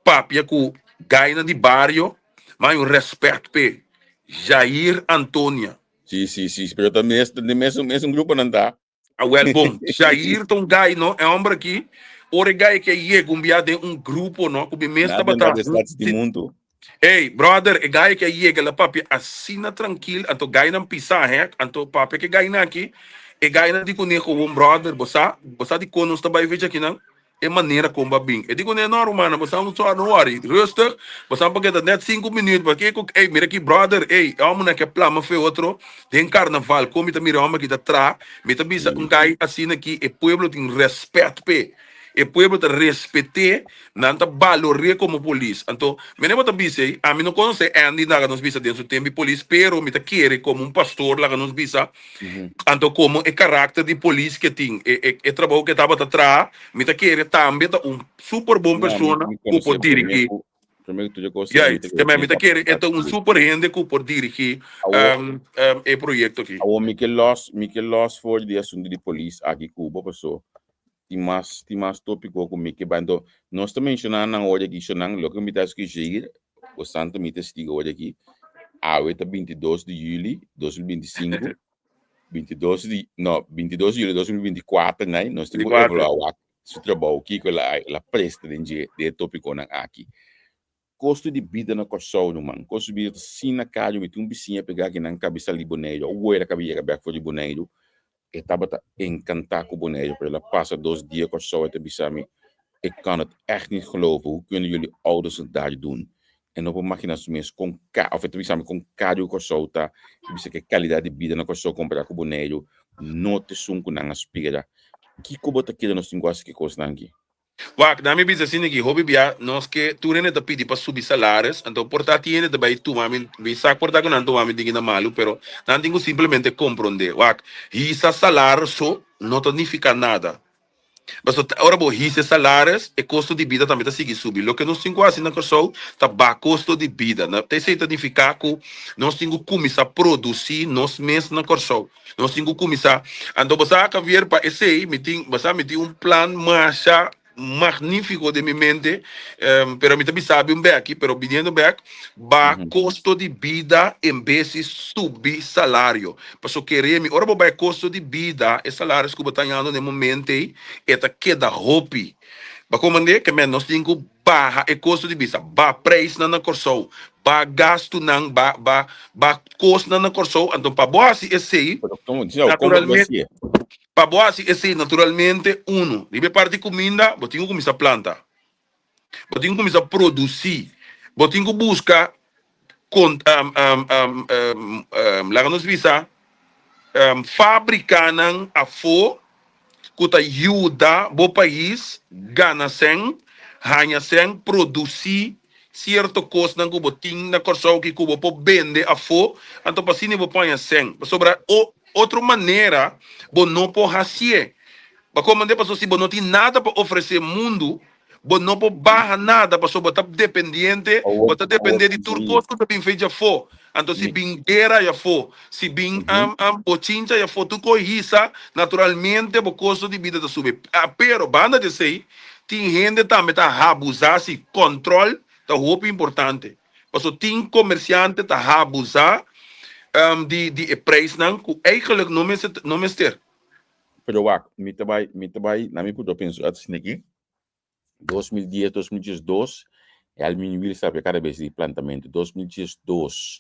papia ku gainan di bario, mi a haña un rèspèt p'e. Jair Antonia. Sí, sí, sí, pero ta mes, den mesun, mesun grupo nan ta. Awel bon, Jair ta un gai, no, e homber aki, ora e gai aki a yega un bia den un grupo, no, ku mi mes tabata. Di mundu. Ey, brother, e gai aki a yega, el a papia asina trankil, anto gainan pisa, he, anto papia ku e gainan aki, e gainan di kuné gewoon, brother, bo sa, bo sa dikon nos ta bai fecha akinan? E manera kon bo a bin. E di kuné, no, rumannan, bo sa un sòru, no wòri, rustig, bo sa por keda nèt sinku minüt, paske ku, ey, mira aki, brother, ey, e hòmbernan ke plama fe otro den karnaval, kon mi ta mira e hòmber aki ta traha, mi ta bisa un gai asina aki, e pueblo tin rèspèt p'e, e pueblo ta respet'é, nan ta balor'é komo polis. Anto, mene bo ta bisa ey, ami no konosé Andy laga nos bisa den su tempu di polis, pero mi ta kere komo un pastor laga nos bisa, Anto komo e karakter di polis ke tin, e e e trabou ke tabata traha, mi ta kere tambe ta un super bon persona ku por dirigí. Juist, ke mi ta kere e ta un super hende ku por dirigí e proyekto aki. Awor mi ke lòs, mi ke lòs for di asuntu di polis aki ku bo paso tin mas, tin mas topiko ku mi ke bai. Anto nos ta menshoná nan ora aki shonnan, loke mi ta skirbi bo santo mi testigo ora aki, awe ta 22 di juli 2025, 22 di, no, 22 di juli 2024 nai, nos tin ku evaluá wak su trabou kiko el a, el a presta den dje, den e topikonan aki. Kosto di bida na Kòrsou ruman, kosto di bida ta asina karu, mi tin un bisiña pegá aki nan kabi sali Boneiru, awor el a kabi yega bèk for di Boneiru, e tabata encantá cu Boneiru, pero el a pasa dos dia Kòrsou, e ta bisa mi, Ik kan het echt niet geloven, hoe kunnen jullie ouders het daar doen? E no por magina su mes kon ka, of e ta bisa mi kon karu Kòrsou ta, e ta bisa ku e kalidat di bida na Kòrsou kompará ku Boneiru no ta esun ku nan a spera. Kiko bo ta kere nos tin ku hasi ku e kosnan aki? Wak, na mi bisa asina ki hopi bia nos ke tur hende ta pidi pa subi salaris, anto por ta tin hende ta bai tuma mi, mi sa por ta ku nan tuma mi diki na malu, pero nan tin ku simplemente komprondé. Wak, hisa salaris so no ta nifiká nada. Pasobra ora bo hisa e salaris, e kosto di bida tambe ta sigui subi. Loke nos tin ku hasi na Kòrsou ta baha kosto di bida. Na, esei ta nifiká ku nos tin ku kuminsá produsí nos mes na Kòrsou. Nos tin ku kuminsá. Anto bo sa, Javier, pa esei mi tin, bo sa, mi tin un plan masha magnífiko den mi mente, pero mi ta bisa bi un bèki, pero biniendo bèk, ba kosto di bida en bes di subi salario. Paso kere mi, ora bo bai kosto di bida, e salaris ku bo ta hañando na e momento ei, e ta keda hopi. Bo a komprendé? Ke men nos tin ku baha e kosto di bida, ba preisnan na Kòrsou, ba gastunan, ba ba ba kosnan na Kòrsou, anto pa bo hasi esei, naturalmente, pa bo hasi esei naturalmente, unu, riba e parti kuminda, bo tin ku kuminsá planta, bo tin ku kuminsá produsí, bo tin ku buska kon laga nos bisa. Fábrikanan afó ku ta yuda bo pais gana sèn, haña sèn, produsí sierto kosnan ku bo tin na Kòrsou ki ku bo por bende afó, anto pa asina bo por haña sèn. Pasobra otro manera bo no por hasié. Bo komprendé? Pasobra si bo no tin nada pa ofresé mundu, Bo no por baha nada pasobra bo ta dependiente, bo Awor, ta awor, depende di tur sí. kos ku ta bin fe djafó. Anto si Mi, bin guera djafó, si bin ujú. bochincha djafó, tur kos hisa, naturalmente bo kosto di bida ta subi. Ah, pero banda di esei, tin hende tambe ta habuzá, si kòntròl ta hopi importante. Pasobra tin komersiante ta habuzá di e preisnan ku eigenlijk no mester no mester. Pero wak, mi ta bai, mi ta bai, na mi punto penso asina aki, 2010, 2012, Helmin Wiels a cada vez di plantamento. 2012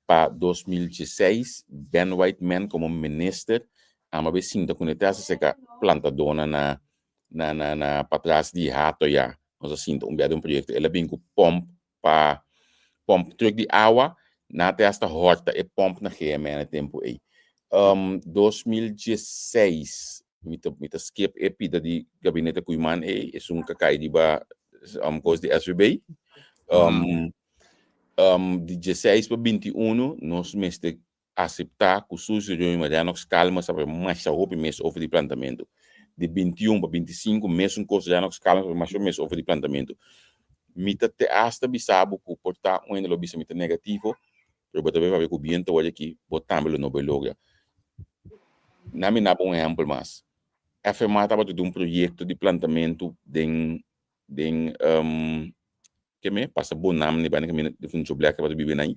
pa 2016, Ben Whiteman como minister, ama be sinta con e tasa seca plantadona na na na na patras di hato ya. Nos a sinta un bia de un proyecto. El a bin cu pomp pa pomp truck di awa, na te hasta horta e pomp na GMN e tempo ei. 2016 mi ta skip e pida di gabinete Koeiman ei, esun ka kai riba kos di SVB. Di 16 pa 21 nos mester aseptá ku Suzy Römer Renox Kalma sa papia masha hopi mes over di plantamentu. Di 21 pa 25 mesun kos Renox Kalma sa papia masha hopi mes over di plantamentu. Mi ta te asta bisa bo ku por ta un hende lo bisa mi ta negativo, pero bo ta bai papia ku biento awor aki bo tambe lo no bai logra. Na mi naba un ehèmpel mas. FMA tabata di un proyekto di plantamentu den den ke me pasa bonam ni bani kaminda di funcho black tabata bibi nai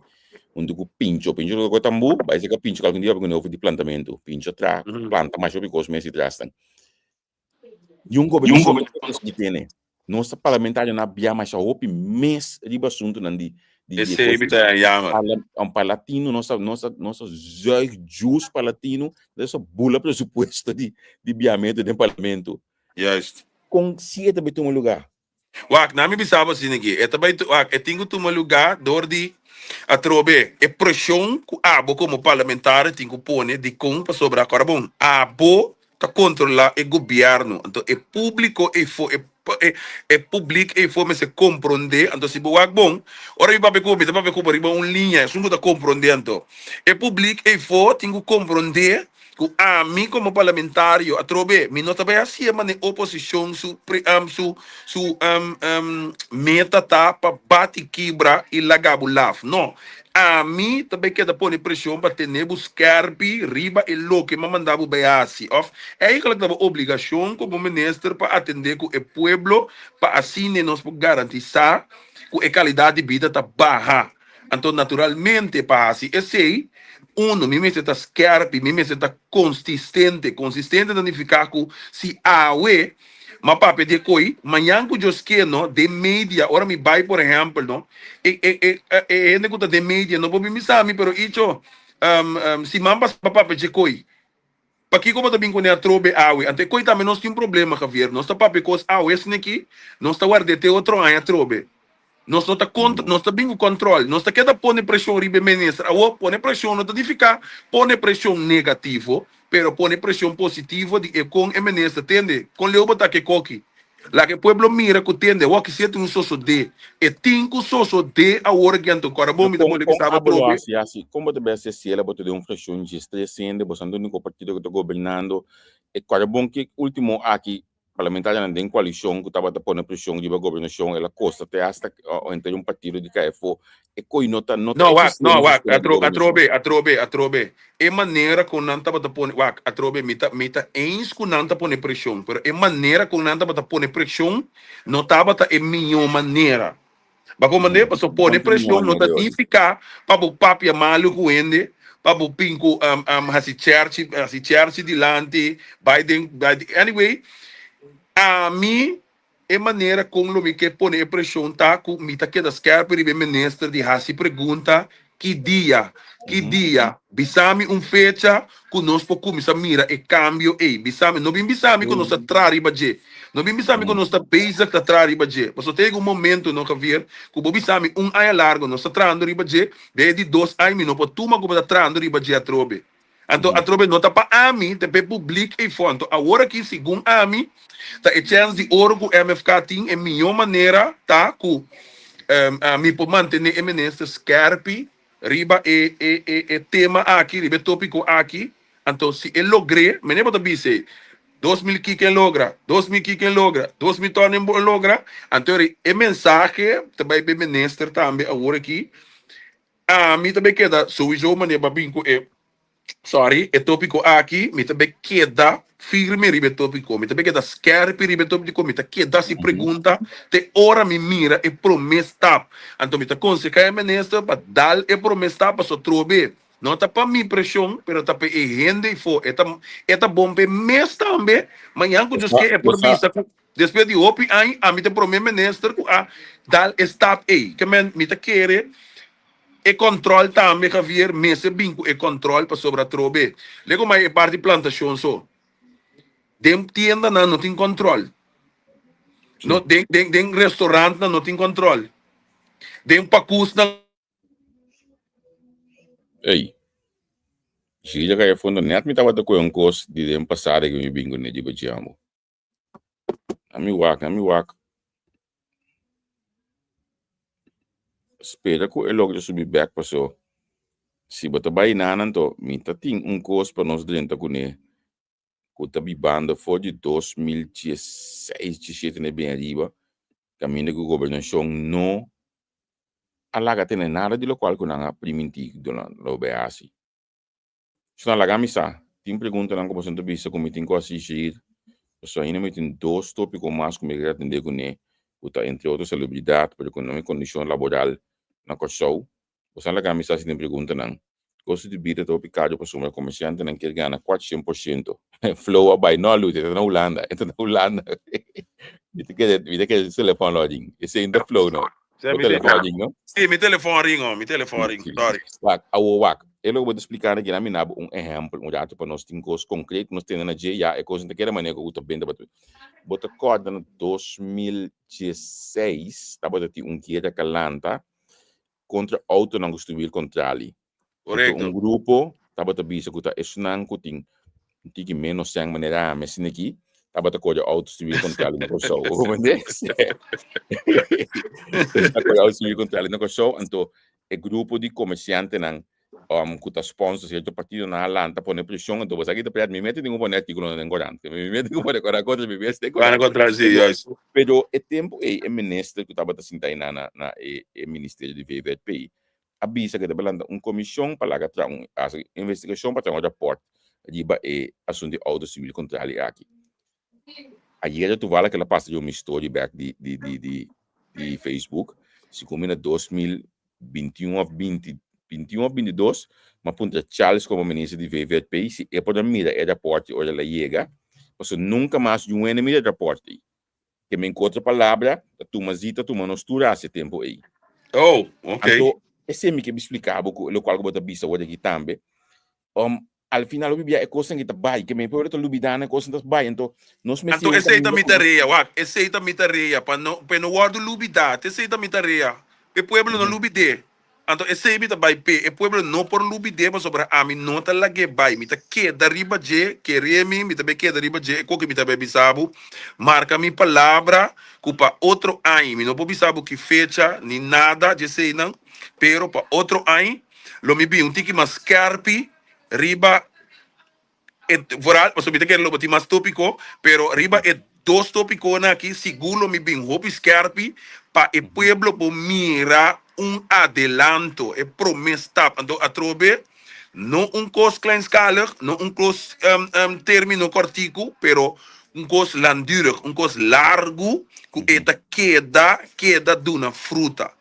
huntu ku pincho pincho lo ko tambu bai seka pincho kalkun dia papia over di plantamentu pincho tra planta masha hopi kos mes di tras tan niun gobernashon no por di tene nos ta parlamentario na bia masha hopi mes riba asuntunan di di di Esei mi ta jammer. Parla un parlatino nos ta nos ta nos ta zuig juice parlatino nos ta bula presupuesto di di biamento den parlamento. Juist. Kon si e ta bai tuma lugá? Wak, na mi bisa bo asina aki, e ta bai, wak, e tin ku tuma lugá dor di atrobe e preshon ku abo komo parlamentario tin ku pone dikon pasobra kòrda bon, abo ta kontrolá e gobièrnu, anto e públiko eifó, e e e publik eifó mester komprondé, anto si bo wak bon, ora mi papia ku bo, mi ta papia ku bo riba un liña, esun ku ta komprondé anto e publik eifó tin ku komprondé Ku ami komo parlamentario atrobe mi no ta bai hasié mane oposishon su su su meta ta pa bati kibra i laga bo laf. No, ami ta bai keda pone preshon pa tene bo skèrpi riba e loke mi a manda bo bai hasi òf eigentlik ta bo obligashon komo minister pa atendé ku e pueblo pa asina nos por garantisá ku e kalidat di bida ta baha. Anto naturalmente pa hasi esei, uno, mi mester ta skerpi, mi mester ta konsistente. Konsistente ta nifiká ku si awe m'a papia di e koi, mañan ku Dios ke no, den media, ora mi bai por ehèmpel no, e e e e hende ku ta den media no por bin bisa mi, pero Icho, siman pasá bo a papia dje koi, pakiko bo ta bin kuné atrobe awe? Anto e koi tambe nos tin un problema, Javier, nos ta papia kos awe esaki, nos ta ward'é te otro aña atrobe. Nos no ta kont, nos ta bin ku kòntròl. Nos ta keda pone preshon riba e minister. Awor, pone preshon no ta nifiká pone preshon negativo, pero pone preshon positivo di e kon e minister tende. Kon leu bo ta ke koki? Laga e pueblo mira ku tende awor ki si e tin un sosodé. E tin ku sosodé awor aki anto. Kòrda bon Pero mi ta kon moli kon bisaba abo lo atrobe. hasi asi? Kon bo ta bai hasi si el a bota den un frashon djes hende, bo sa úniko partido ku ta gobernando. E kòrda bon ki último aki Parlamentarionan den koalishon ku tabata pone preshon riba gobernashon el a kosta te hasta henter un partido di KFO. E koi no ta no ta No, wak, eksistí den no, e wak, sistema di atro, gobernashon. atrobe, atrobe, atrobe. E manera kon nan tabata pone, wak, atrobe, mi ta, mi ta eens ku nan ta pone preshon, pero e manera kon nan tabata pone preshon no tabata e mihó manera. Bo komprendé? Pasobra pone Kon ta e mihó preshon no manera ta yo'i? nifiká pa bo papia malu ku hende, pa bo bin ku hasi chèrchi, hasi chèrchi dilanti, bai den, bai den, anyway, ami e manera kon lo mi ke pone e preshon ta ku mi ta keda skèrpi riba e minister di hasi pregunta ki dia, ki dia, bisa mi un fecha ku nos por kuminsá mira e kambio ei, bisa mi, no bin bisa mi ku nos ta traha riba dje, no bin bisa mi ku nos ta bezig ta traha riba dje, pasobra ta yega un momento no Javier ku bo bisa mi un aña largo nos ta trahando riba dje, den e di dos aña mi no por tuma ku bo ta trahando riba dje atrobe. Anto atrobe no ta pa ami, ta pa e publiek eifo. Anto awor aki segun ami ta e chèns di oro ku MFK tin, e mihó manera ta ku ami por mantené e minister skèrpi riba e e e e tema aki, riba e tópiko aki. Anto si e logr'é, mene bo ta bisa ei, 2000 kiken logra, 2000 kiken logra, 2000 tònen bo logra. Anto e mensahe ta bai pa e minister tambe awor aki. Ami ta bay keda souiso manera bo a bin cu e sorry e topico aki mi ta bay keda firme riba e topico mi ta bay keda skerpi riba e topico mi ta keda haci pregunta te ora mi mira e prome stap anto mi ta conseha e minister pa dal e prome stap pasobra trobe no ta pa mi presion pero ta pa e hende eyfo e ta e ta bon pa e mes tambe mañan cu Dios ke e por bisa cu Despues di hopi aña, ami ta e prome minister ku a dal e stap ei. Ke men mi ta kere e kòntròl tambe, Javier, mester bin ku e kòntròl pasobra atrobe. Lego mai e parti plantashon so. Den tiendanan no tin kòntròl. No, den, den, den restaurantnan no tin kòntròl. Den pakusnan. Ey. Si ya kaya fondo net mi tabata koe un kos di den pasado ku mi bin kuné di Bachiambo. Ami wak, ami wak. Spera ku e logra subi bek paso si bo ta bai nan anto mi ta tin un kos pa nos drenta kuné ku ta bibando for di 2016, 17 na bin ariba kaminda ku gobernashon no a laga tene nada di lokual ku nan a primintí ku nan lo bai hasi. Shona laga mi sa, tin preguntanan ku boso ta bisa ku mi tin ku hasi shir, pasobra ainda mi tin dos topiko mas ku mi kier atendé kuné, ku ta entre otro salubridat, pero ku no e kondishon laboral na Kòrsou. Boso a laga mi sa si tin preguntanan. Kosto di bida ta hopi karu pasobra komersiantenan kier gana kuatshen por shento. Flow a bai, no Luti, e ta na Hulanda, e ta na Hulanda. Mi ta kere, mi ta kere su telefòn lo a ring. Esei no ta Flow no. Bo telefòn a ring no? Sí, mi telefòn a ring, oh, mi telefòn a ring, sorry. Wak, awo wak. E loke bo ta splika aki na mi na bo un ehèmpel un ratu pa nos tin kos konkret ku nos tene na dje ya e kos no ta keda manera ku ta benta batu. Bo ta kòrda na 2016 tabata tin un guera kalanta kontra outonan ku stuwil kontrali. Anto un grupo tabata bisa ku ta esnan ku tin un tiki ménos sèn manera ami asina aki tabata kore outo stuwil kontrali na Kòrsou. Bo comprende? A kore outo stuwil kontrali na Kòrsou. Anto e grupo di komersiantenan ku ta sponsor sierto partidonan a lanta pone preshon. Anto bo sa ki ta pret mi mete tin ku pone artíkulonan den korant. Mi mete ku pone korant kontra mi mes den korant. Pero e tempu ei e minister ku tabata sinta einan na e ministerio di VVRP a bisa ku e ta bai lanta un komishon pa laga traha un hasi investigashon pa traha un rapòrt riba e asuntu di outo siwil kontrali aki. Ayera tuvala kila pasa riba mi story bèk di di di di di Facebook, segun mi na 2021 òf binti binti un òf 22 mi a puntra Charles komo minister di VVRP si e por a mira e rapòrt ora el a yega, pasobra nunka mas yu hende mira e rapòrt ei. Ke men ku otro palabra, ta tuma zita tuma nos tur hasi e tempu ei. Oh, ok. Anto, esei mi ke splika bo ku lokual ku bo ta bisa awor aki tambe. Um, al final hopi bia e kosnan ki ta bai, ke men pueblo ta lubida nan e kosnan ta bai, anto nos mester Anto un esei ta kaminda mi ku tarea, wak, esei ta mi tarea, pa no, pa e no wòrdu lubidá, te esei ta mi tarea, pa e pueblo no lubid'é. Anto esei mi ta bai p'e. E pueblo no por lubid'é pasobra ami no ta lag'é bai. Mi ta keda riba dje, ker'é mi, mi ta bai keda riba dje. E koke mi ta bai bisa bo, marka mi palabra ku pa otro aña, mi no por bisa bo ki fecha ni nada dje eseinan, pero pa otro aña lo mi bin un tiki mas skèrpi riba E vooral, pasobra mi ta kere lo bo tin mas tópiko, pero riba e dos tópikonan aki sigur lo mi bin hopi skèrpi pa e pueblo por mira un adelanto, e promé stap. Anto atrobe no un kos kleinskalig, no un kos término kòrtiku, pero un kos langdurig, un kos largu ku e ta keda keda duna fruta.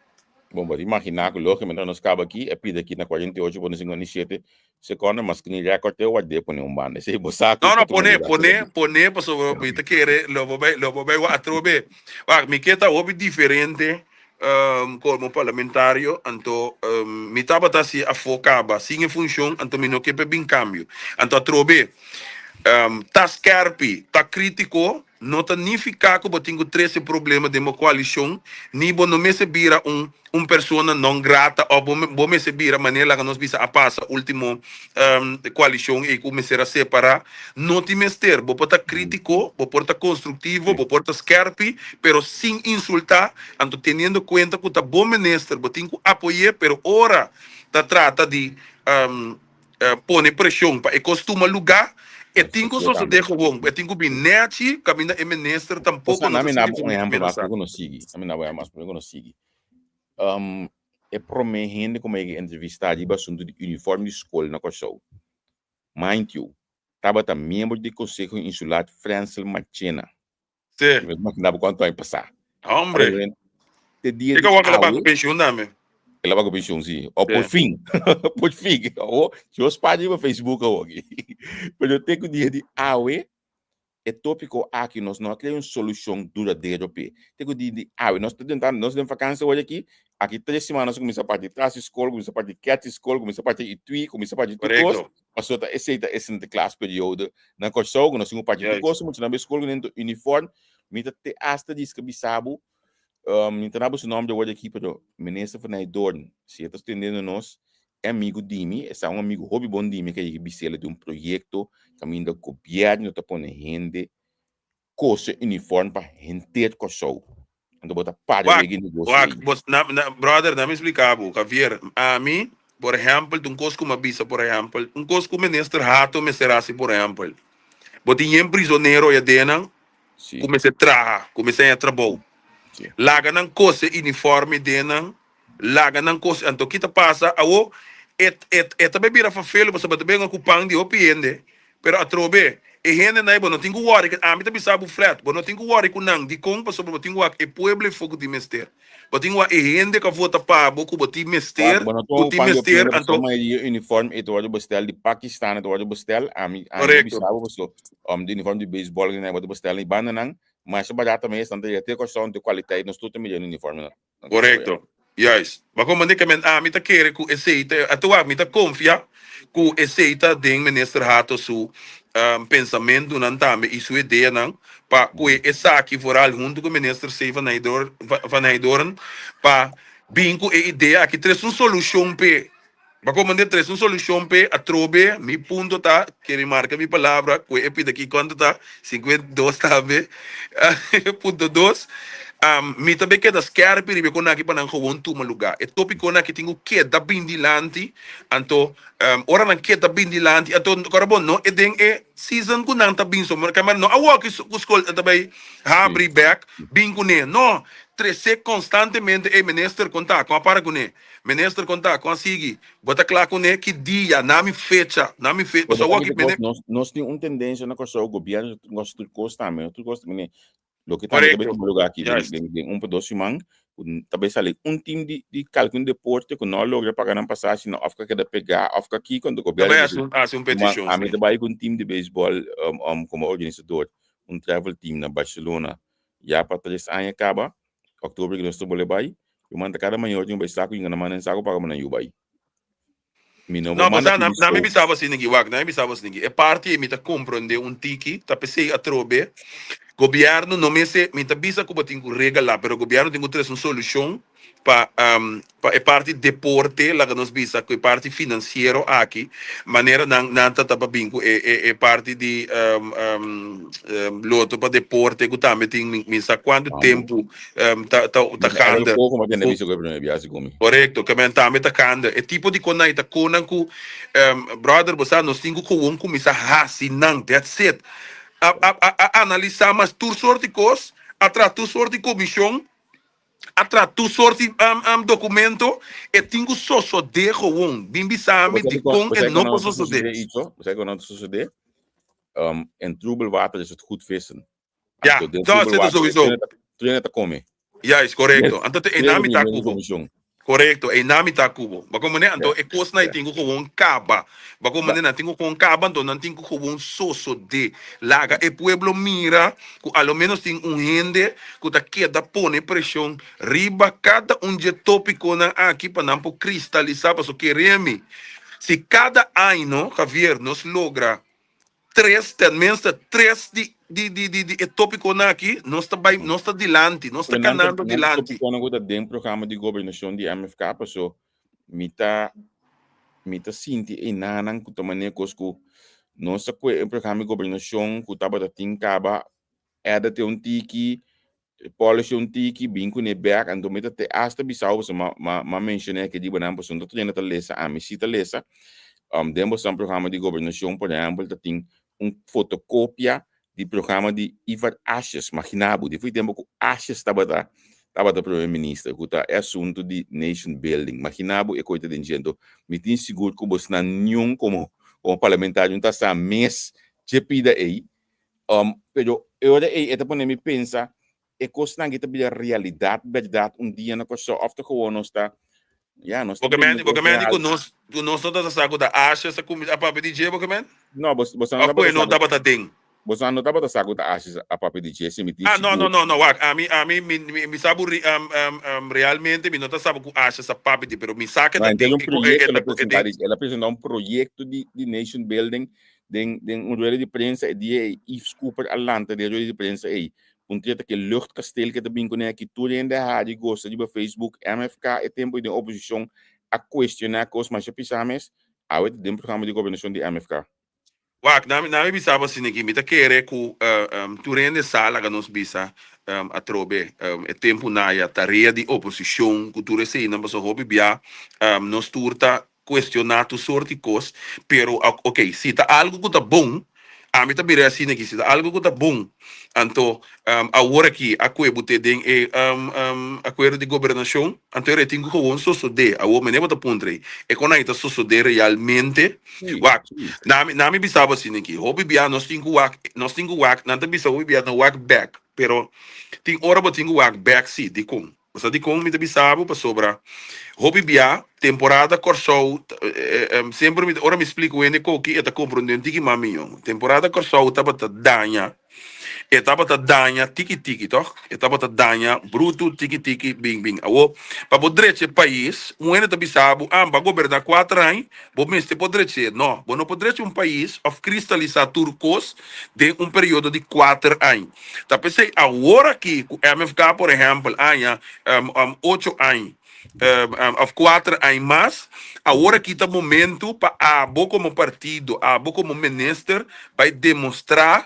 Bon, bo ta imaginá ku lógikamente nos kaba aki, e pida aki na 48,57 sekònde, mas screen record te ward'é pone un banda. Esei bo sa ku No, no, ta tuma pone, lugar pone, tur aki. pone, pasobra mi ta kere lo bo bai, lo bo bai wak atrobe. Wak, mi ke ta hopi diferente komo parlamentario, anto mi tabata hasi afó kaba sin e funshon, anto mi no ke pa bin kambio. Anto atrobe ta skèrpi, ta krítiko. no ta nifiká ku bo tin ku trese problema den bo koalishon, ni bo no mester bira un un persona non grata òf bo bo mester bira manera laga nos bisa a pasa último koalishon ei ku mester a separá. No tin mester. Bo por ta krítiko, bo por ta konstruktivo, bo por ta skèrpi, pero sin insultá, anto teniendo kuenta ku ta bo minister, bo tin ku apoy'é, pero ora ta trata di pone preshon pa e kos tuma lugá, e tin ku sosodé gewoon, e tin ku bin nèchi kaminda e minister tampoko no ta sinti su mes menasá. E promé hende ku mi a yega entrevistá riba asuntu di uniform di skol na Kòrsou, mind you, tabata miembro di Konseho Insular Frensel Marchena. Sí. Mi imaginá bo kuantu aña pasá. Hombre. Te dia di awe. El a bai ku penshun tambe. El a bai ku penshun, sí. O por fin. Por fin. Awo, si bo spaña riba Facebook awo aki. Pero te ku dia di awe, e tópiko aki nos no a krea un solushon duradero p'e. Te ku dia di awe, nos ta den nos den vakansia awor aki, aki tres siman nos a kuminsá parti tras di skol, kuminsá parti kèt di skol, kuminsá parti itui, kuminsá parti tur kos. Korekto. Pasobra ta esei ta e Sinterklaasperiode na Kòrsou ku nos tin ku parti tur kos, muchanan bai skol ku nan uniform. Mi ta te asta diska bisa bo, mi ta na bo su nòmber awor aki, pero Minister Ferney Doorn, si e ta stendiendo nos, e amigu di mi, e sa un amigu hopi bon di mi ku a yega bis'el di un proyekto kaminda gobièrnu ta pone hende kose uniform pa henter Kòrsou. Anto bo ta para Wak, wega e negoshi wak, ei. bo, na, na, brother, na mi splika bo, Javier, ami, por ehèmpel, ta un kos ku mi a bisa, por ehèmpel, un kos ku Minister Hato mester hasi, por ehèmpel, bo tin yen prisonero ya den nan Sí. ku mester traha, ku mester haña trabou. Sí. Laga nan kose uniforme den nan, Laga nan kos. Anto ki ta pasa awo? E e e ta bai bira fafelu pasobra bo ta benga ku pan di hopi hende. Pero atrobe, e hendenan ei bo no tin ku wòri. Ami ta bisa bo flat, bo no tin ku wòri ku nan. Dikon? Pasobra bo tin ku wak e pueblo e fo ku tin mester. Bo tin ku wak e hende ku a vota pa bo ku bo tin Wak, mester, bo no ku tuma tin pan di hopi mester. hende pasobra Anto. mayoria uniform ei ta wòrdu bestel di Pakistan, e ta wòrdu bestel. Ami ami ta Korekto. bisa bo pasobra di uniform di beisbòl ku nan wòrdu bestel na e bandanan masha barata mes, nan ta yega te Kòrsou, nan tin kualitat, nos tur ta mira e uniformnan. Korekto. Juist. Ma komo di kemen ami ta kere ku esei ta e wak mi ta konfia ku esei ta den Minister Hato su pensamentunan tambe i su ideanan pa ku esaki vooral huntu ku Minister C. Van Van Heydoorn pa bin ku e idea aki tres un solushon p'e. Ba komand'é tres un solushon p'e atrobe. Mi punto ta, kere marka mi palabra ku e pida aki kuantu ta, 52 tambe, punto dos. Mi ta be keda skèrpi riba e kon aki pa nan gewoon tuma lugá. E topikonan aki tin ku keda bin dilanti, anto ora nan keda bin dilanti, anto kòrda bon, no e den e season ku nan ta bin so, no awor ku skol ta bai habri bèk bin kuné, no, tres'é konstantemente, ey minister kon ta, kon a para kuné? Minister kon ta, kon a sigui? Bo ta kla kuné? Ki dia? Na mi fecha, na mi fecha. Pasobra Pasobra awor ki kos, mene. nos, nos tin un tendensia na Kòrsou, gobièrnu nos tur kos tambe, no tur kos mene, loke tambe ta bai Korekto. tuma lugá aki den, Juist. den, den un pa dos siman, ku ta bai sali un tim di, di kalke un deporte ku no a logra paga nan pasashi nan òf ku a keda pegá òf ku a kiko, anto Ta gobièrnu bai ta hasi bisa, un, hasi un tuma, petishon, ami sí. ta bai ku un tim di beisbòl komo organisador, un travel team na Barcelona, ya pa tres aña kaba, Oktober ku nos ta bole bai, yu manda kada mayor tin bai saku yinga na manda en saku paga bo nan yu bai. Mi no No, por manda pasá, na, pidi na mi skou. bisaba asina aki, wak, na mi bisaba asina aki. E parti ei mi ta komprendé un tiki, ta p'esei atrobe gobièrnu no mester, mi ta bisa ku bo tin ku regalá, pero gobièrnu tin ku trese un solushon pa pa e parti deporte, laga nos bisa ku e parti finansiero aki, manera nan nan ta ta pa bin ku e e e parti di loto pa deporte ku tambe tin mi mi sa kuantu Tambe. tempu ta ta ta Mi ta gaande. poko ma tende Ku bisa ku e prome biaha ku mi. korekto, ke men tambe ta gaande. E tipo di konai ta konan ku brother bo sa nos tin ku gewoon kuminsá hasi nan, that's it. A a a a analisá mas tur sort di kos, a traha tur sort di komishon. A traha tur soort di documento, e tin cu sosode gewoon. Bin bisa mi dicon e no por sosode. Bo sabi con no ta sosode? In troebel water is het goed vissen. Ja, dat zit er sowieso. Tur ta come. Juist, correcto. Anto te e nami ta cubo. Correcto, e nami ta cubo. Ba como ne, anto e cos na tin cu gewoon caba. Ba como ne, nan tin cu gewoon caba, anto nan tin cu gewoon sosode. Laga e pueblo mira ku a lo ménos tin un hende ku ta keda pone preshon riba kada un dje tópikonan aki pa nan por kristalisá. Pasobra kere mi, si kada año, Javier, nos logra tres, tenminste tres di di di di di e tópikonan aki nos ta bai nos ta dilanti, nos ta Pero nan ta kanando nan ta dilanti. tópikonan ku ta den programa di gobernashon di MFK paso mi ta mi ta sinti enanan ku ta manera kos ku nos ta kue e programa di gobernashon ku tabata tin kaba edit un tiki polish un tiki bin kuné bek anto mi ta te asta bisao pasobra ma ma ma menshoné aki riba nan pasobra no ta tur hende ta lesa ami si ta lesa den boso programa di gobernashon por ehèmpel ta tin un fotokopia di programa di Ivar Asjes magina bo di for tempu ku Asjes tabata tabata prome minister ku ta e asuntu di nation building magina bo e koe ta den dje anto mi tin sigur ku bosnan niun komo komo parlamentario no ta sa mes dje pida ei Um, pero e ora ei e ta pone mi pensa, e kosnan aki ta bira realidat bèrdat un dia na Kòrsou òf ta gewoon nos ta, ya, nos ta Bo ke bende menti, bo kos ke menti real. ku nos, ku nos no ta sa ku ta Ashes a kuminsá a papia di dje, bo ke menti? No, bos, boso no Òf ku tabata e no sa ku, tabata den? boso no tabata sa ku ta Ashes a papia di dje, si mi tin Ah, no, no, sigur. no, no, wak, ami, ami, mi, mi, mi sa buri, um, um, um, realmente mi no ta sa ku Ashes a papia di, pero mi sa ke No, ta enter den, un e, ku- e, proyekto e el a ta, e presentá den. di, el a presentá un proyekto di, di nation building Den den un rueda di prensa e dia ei Yves Cooper a lanta den e rueda di prensa ei. Puntra ta ke luchtkasteel ke ta bin kuné aki tur hende a hari gosta riba Facebook MFK e tempu ei den oposishon a kuestioná kos masha pisá mes awe ta den programa di gobernashon di MFK. Wak, na mi na mi bisa bo asina aki, mi ta kere ku tur hende sa laga nos bisa atrobe e tempu naya tarea di oposishon ku tur eseinan pasobra hopi bia nos tur ta cuestiona tur soort di cos, pero ok, si ta algo cu ta bon, ami ta bira asina aki, si ta algo cu ta bon, anto awor aki a cue bo te den e acuerdo di gobernacion, anto e tin cu gewoon sosode. Awor mene bo ta puntra ei, e con ai ta sosode realmente? Wak, na mi, na mi bisa bo asina aki, hopi bia nos tin cu wak, nos tin cu wak, nan ta bisa hopi bia no wak bek, pero tin ora bo tin cu wak bek si, dicon? Bo sa dikon mi ta bisa bo? Pasobra hopi bia temporada Kòrsou semper mi ora mi splika un hende koki e ta komprondé un tiki mas mihó. Temporada Kòrsou tabata daña, e tabata daña tiki tiki tòg? E tabata daña brutu tiki tiki bin bin. Awor pa bo drecha e pais un hende ta bisa bo, ah bo a goberná kuater aña bo mester por drech'é. No, bo no por drecha un pais òf kristalisá tur kos den un periodo di kuater aña. Ta p'esei awor aki ku MFK por ehèmpel aña ocho aña òf kuater aña mas, awor aki ta momentu pa abo komo partido, abo komo minister bai demostrá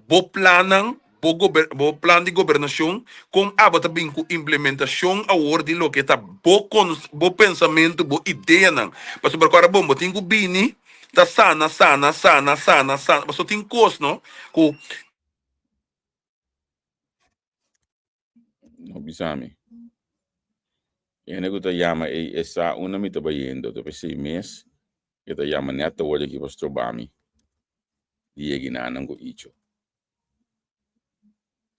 bo plannan, bo gober bo plan di gobernashon, kon abo ta bin ku implementashon awor di loke ta bo bo pensamentu, bo ideanan. Pasobra ku ora bon bo tin ku bini ta sana, sana, sana, sana, sana. Pasobra tin kos no ku. No bisa mi. Hende ku ta yama ei e sa unda mi ta bayendo. Ta p'esei mes e ta yama nèt awor aki pa stroba mi di yega nan ku icho.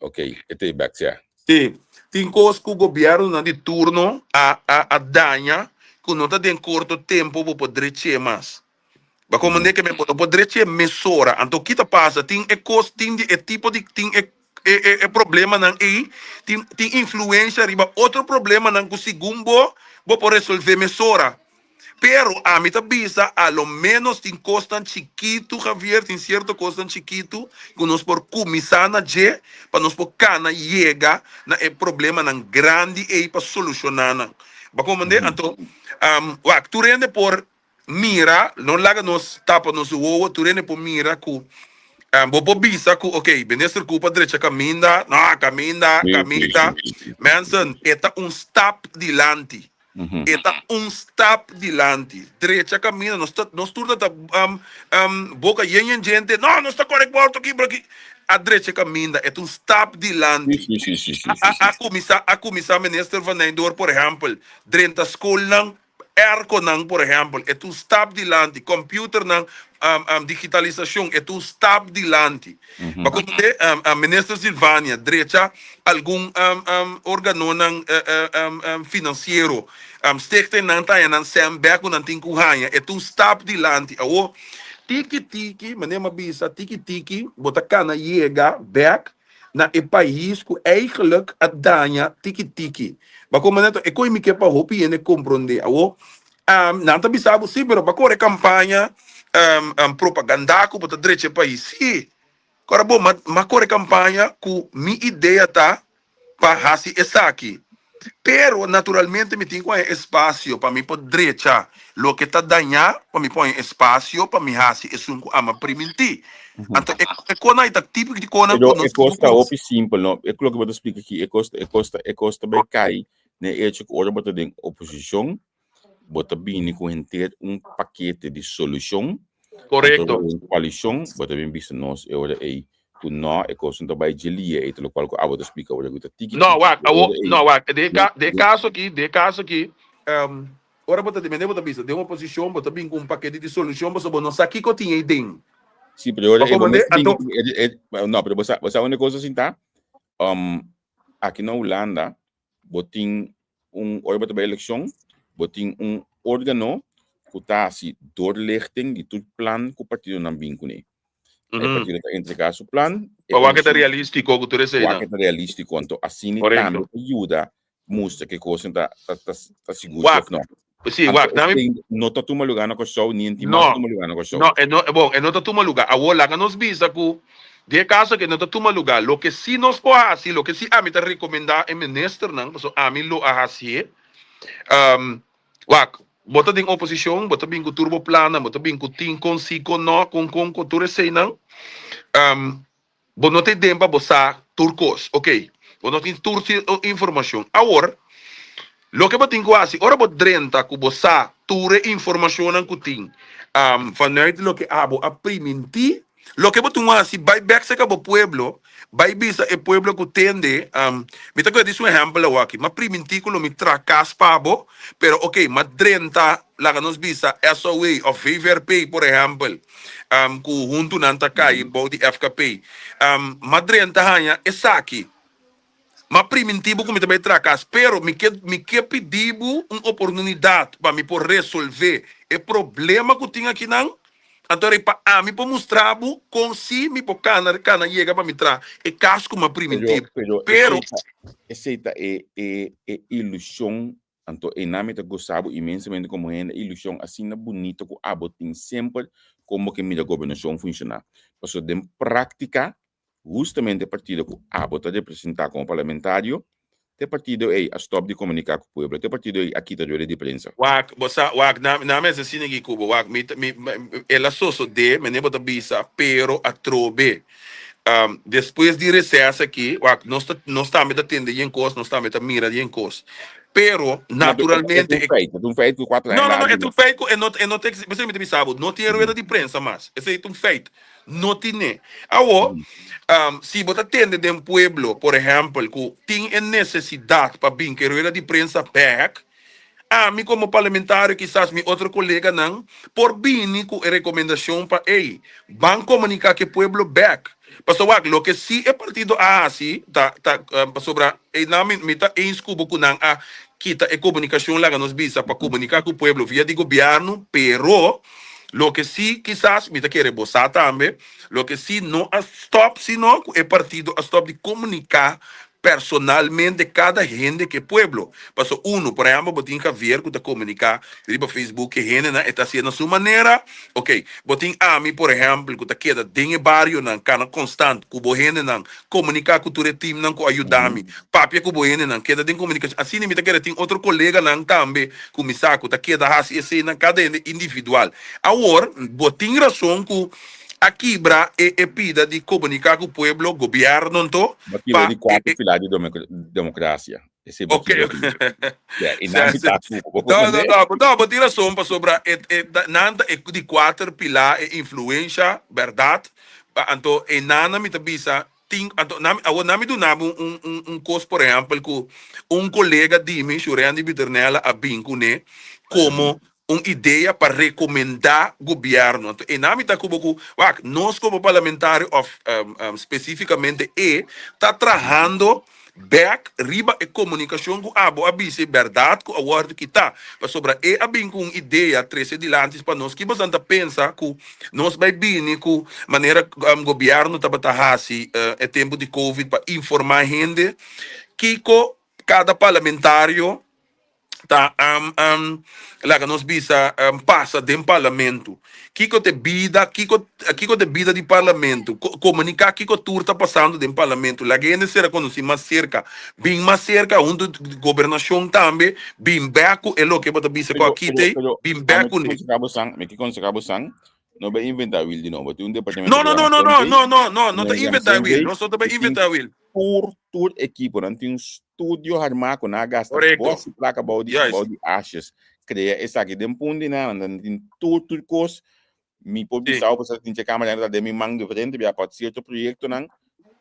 Ok, e ta e bèk sia. Sí, tin kos ku gobièrnunan di turno a a a daña ku no ta den korto tempu bo por drech'é mas. Bo komprendé ke men bo no por drech'é mesora. Anto ki ta pasa? Tin e kos, tin di e tipo di tin e e e e problemanan ei tin tin influensha riba otro problemanan ku segun bo bo por resolvé mesora. Pero ami ta bisa a lo menos tin kosnan chikitu, Javier, tin sierto kosnan chikitu ku nos por kuminsá na dje pa nos por kana yega na e problemanan grandi ei pa solushoná nan. Bo a komprendé? Anto, wak, tur hende por mira, no laga nos tapa nos wowo, tur hende por mira ku bo por bisa ku, ok, Minister Cooper drecha kaminda, no, kaminda, kaminda. Mensen, e ta un stap dilanti. E ta un stap dilanti. Drecha camina. Nos ta, nos tur ta ta um, um, boca yen yen gente. No, nos ta correct bo aki, bro aki. A drecha caminda. E ta un stap dilanti. Sí, sí, sí, sí, A, sí, a, sí. a cuminsa, a cuminsa minister Van Nijndor, por ehempel, drenta schoolnan, airconan, por ehempel. E ta un stap dilanti. Computernan, um, um, digitalisacion. E ta un stap dilanti. Pa comprende, um, um, minister Silvania, drecha algun um, um, organonan uh, uh, um, um, financiero. Um, stichtingnan ta haña nan sèn bèk ku nan tin ku haña. E ta un stap dilanti. Awor, tiki tiki, manera mi a bisa, tiki tiki, bo ta kana yega bèk na e pais ku eigenlijk a daña tiki tiki. Bo a comprende? Anto, e koe mi ke pa hopi hende komprondé. Awor, um, nan ta bisa bo, sí, pero bo a kore kampaña um, um, propaganda ku bo ta drecha e pais. Sí. Ora bo m'a kore kampaña ku mi idea ta pa hasi esaki. Pero naturalmente mi tin ku haña espasio pa mi por drecha loke ta dañá, pa mi por haña espasio pa mi hasi esun ku ama primintí. Anto e e konan ei ta típiko di konan Pero ku e nos tin kos ku ta kumsa. hopi simpel, no? E loke bo ta splika aki, e kos, e kos ta, e kos ta bai kai na e hecho ku ora bo ta den oposishon, bo ta bini ku henter un pakete di solushon. Anto Korekto. den koalishon bo ta bin bisa nos e ora ei ku no, e kos no ta bai djelia ei, ta lokual ku abo ta splika ora ku ta tiki No, tiki. wak, E awo, ora ei no, wak, den e no, ka, den e no. kaso aki, den e kaso aki, ora bo ta, mende bo ta bisa, den oposishon bo ta bin ku un pakete di solushon pasobra bo no sa kiko tin ei den. Sí, pero e ora Bo ei bo komprendé? mester bini Anto. ku e, e, no, pero bo sa, bo sa unda e kos a sinta? Aki na Hulanda bo tin un, ora bo ta bai elekshon, bo tin un organo ku ta hasi doorlichting di tur plan ku partidonan bin kuné. E partido ta entregá su plan, e Pa wak e ta komishon realístiko ku tur wak eseinan. e ta realístiko, anto asina tambe Korekto. ta yuda mustra ku e kosnan ta ta ta ta sigur si Wak, òf no. sí, Anto wak, nami. esei no ta tuma lugá na Kòrsou, ni en tin mas ta No, tuma lugá na Kòrsou. no, e no, bon, e no ta tuma lugá. Awor laga nos bisa ku den e kaso ku e no ta tuma lugá, loke sí nos por hasi, loke sí ami ta rekomendá e ministernan, pasobra ami lo a hasié, wak, bo ta den oposishon, bo ta bin ku tur bo plannan, bo ta bin ku tin kon sí, kon no, kon kon ku tur eseinan, Bo no ta e den pa bo sa tur kos, ok. Bo no tin tur informashon. Awor, loke bo tin ku hasi, ora bo drenta ku bo sa tur e informashonnan ku tin vanuit loke abo a primintí, loke bo tin ku hasi, bai bèk serka bo pueblo, bai bisa e pueblo ku tende, mi ta kere di su ehèmpel awaki, m'a primintí ku lo mi traha kas pa bo, pero ok, m'a drenta, laga nos bisa SOA òf VVRP, por ehèmpel. Ku huntu nan ta kai bou di FKP. M'a drenta haña esaki. M'a primintí bo ku mi ta bai traha kas, pero mi ke mi ke pidi bo un oportunidat pa mi por resolvé e problema ku tin akinan. Anto rei pa ami por mustra bo kon si mi por kana kana yega pa mi traha e kas ku m'a primintí bo. Pero Pero. esei ta esei ta e e e ilushon Anto einan mi ta gosa bo inmensamente komo hende, e ilushon asina bunito ku abo tin semper kon bo ke mira gobernashon funshoná. Pasobra den práktika, hustamente e partido ku abo ta representá komo parlamentario, ta e partido ei a stòp di komuniká ku pueblo, ta e partido ei a kita rueda di prensa. Wak, bo sa, wak, na, na mester sinigi ku bo, wak, mi ta, mi, el a sosodé, mene bo ta bisa, pero atrobe. Despues di reces aki, wak, nos ta, nos tambe ta tende yen kos, nos tambe ta mira yen kos. Pero, No, pero e ta naturalmente, un feit, e ta un feit ku kuater aña No, no, no, largu e ta un feit ku e no, e no ta exi, p'esei mi ta bisa bo, no tin e rueda di prensa mas. Esei ta un feit. No tine. Awo, si bo ta tende den pueblo, por ehèmpel, ku tin e nesesidat pa bin ku e rueda di prensa bèk, Ami komo parlamentario kisas mi otro koleganan por bini ku e rekomendashon pa ey ban komuniká ku e pueblo bèk. Pasobra wak loke si e partido a hasi ta ta pasobra eynan mi mi ta eens ku bo ku nan a kita e komunikashon laga nos bisa pa komuniká ku pueblo via di gobièrnu pero loke si kisas mi ta kere bo sa tambe loke si no a stòp sino ku e partido a stòp di komuniká personalmente cada hende ke pueblo. Paso uno, por ehempel bo tin Javier ku ta komunika riba Facebook ke hendenan e ta hasié na su manera, ok, bo tin ami por ehempel ku ta keda den e barionan kana konstant ku bo hendenan, komunika ku tur e teamnan ku a yuda mi, papia ku bo hendenan, keda den komunikashon, asina mi ta kere tin otro koleganan tambe ku mi sa ku ta keda hasi eseinan kada hende individual. Awor bo tin rason ku a kibra e e pida di komuniká ku pueblo, gobièrnu nto, Bo kibra pa di e kuater e pilar di demokrasia. Esei bo Oké, kibra oké. di. Ya, i Sè, nan sè. ta ku bo No, no, comprende? no, no, bo tin rason pasobra e e nan ta e di kuater pilar e influensha, bèrdat? Pa anto e nan mi ta bisa tin anto nan awor nan mi duna bo un un un kos por ehèmpel ku un kolega di mi, Shurendi Biternella a bin kuné komo un idea pa recomenda gobierno. Anto e nami ta cubo cu, wak, nos como parlamentario of specificamente e ta trahando bek riba e comunicacion cu abo a bisa e berdad cu a wordo kita. Pasobra e a bin cu un idea trece dilanti pa nos. Ki bosan ta pensa cu nos bay bini cu manera gobierno tabata haci e tempo di covid pa informa hende kico cada parlamentario. ta um, um, laga nos bisa um, pasa den parlamento. Kiko te bida, kiko, kiko te bida di parlamento. Ko, komunika kiko tur ta pasando den parlamento. Laga hende sera konosí mas serka. Bin mas serka huntu gobernashon tambe, bin bek ku e loke bo ta bisa ku Pero, aki pero, te, pero, bin a bek mi ku ke ne. konsehá bo san, mi ke konsehá bo san, no bai inventá wiel di nobo. Tin un departamento No, ku no, no, yama no, no, CNV, no, no, no, no no ta yama inventá wiel. CNV, Nos no ta bai i tin inventá wiel. tur tur ekiponan tin un studio harmá ku nan a gasta Korekto. bos di plaka bou di Juist. bou di ashes krea esaki den pun di nan nan tin tur tur kos mi por Sí. bisa bo pasobra tin kamera ta den mi man diferente bia pa sierto proyektonan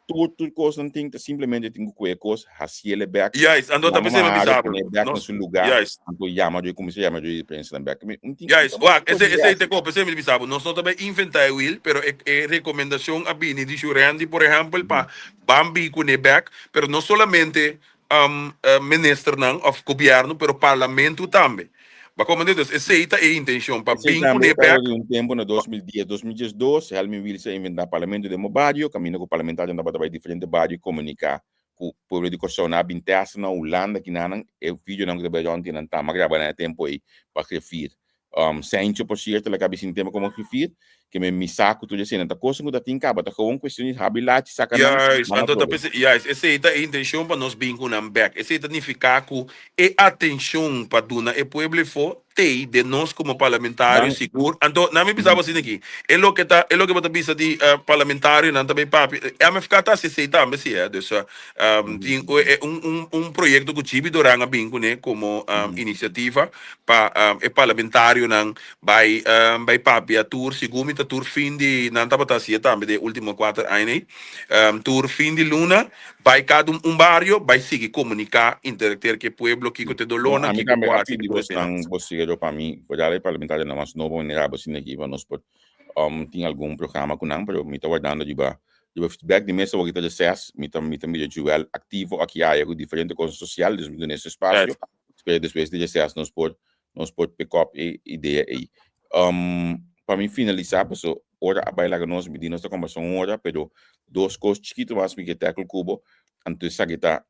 tur tur kos nan tin ta simplemente tin ku kue kos hasiele bek Juist, anto ta yama p'esei mi Maharo bisa bo. pone bek na Nos, su lugá juist. anto yama dje kuminsá yama dje prensa nan bek mi un tin Juist, ta wak, kos esei di esei hasi te ko, p'esei mi bisa bo, nos no ta bai inventá e wiel, pero e e rekomendashon a bini di Shurendi, por ehèmpel, pa Ban bin kuné bek, pero no solamente ministernan of gobierno, pero parlamento tambe. Ba comprende? Dus esei ta e intencion, pa Esei bin tambe kuné tabata bek. di un tempo na 2010, 2012, Helmin Wiels a inventá Parlamento den bo bario, kaminda ku parlamentarionan tabata bai diferente bario i komuniká ku pueblo di Kòrsou. Nan a bin tèst na Hulanda kinanan, e videonan ku ta bai rònt i nan tamba graba na e tempu ei pa grifir. Seintje por cierto la cabi sin tema como grifir, ke me mi sa ku tur esei ta kosa ku ta tin kaba, ta gewoon cuestion di habi lachi saka nan, Juist, nan a anto ta probe. p'esei, juist, esei ta e intencion pa nos bin ku nan bek. Esei ta nifiká ku e atencion pa duna e pueblo efo t'ei den nos komo parlamentario Nan, sigur. Anto, nan mi bisa bo asina aki, e loke ta, e loke bo ta bisa di parlamentarionan ta bai papia, MFK ta hasi esei tambe si, hè. Dus, tin un, un, un proyekto ku Gibi Doran a bin kuné komo inisiativa pa e parlamentarionan bai bai papia tur segun mi ta tur fin di nan tabata hacié tambe den e ultimo kuater aña ei tur fin di luna bai kada un bario bai sigui komuniká interakteer ku e pueblo kiko ta e No, dolónan ami kiko tambe por a hasi pidi pa bosnan bosero pa mi por e parlamentarionan mas nobo manera abo asina aki pa nos por tin algun programa ku nan pero mi ta wardando riba riba feedback di mesa wak ta reces mi ta mi ta mira Joel aktivo aki aya ku diferente kosnan sosial dus mi duna e espasio. Spera despues di reces nos por nos por pick up e idea ei. Pa mi finalisa, paso ora a bai laga nos, mi di nos ta kombersa un ora, pero dos kos chikitu mas mi ke tackle ku bo, anto esaki ta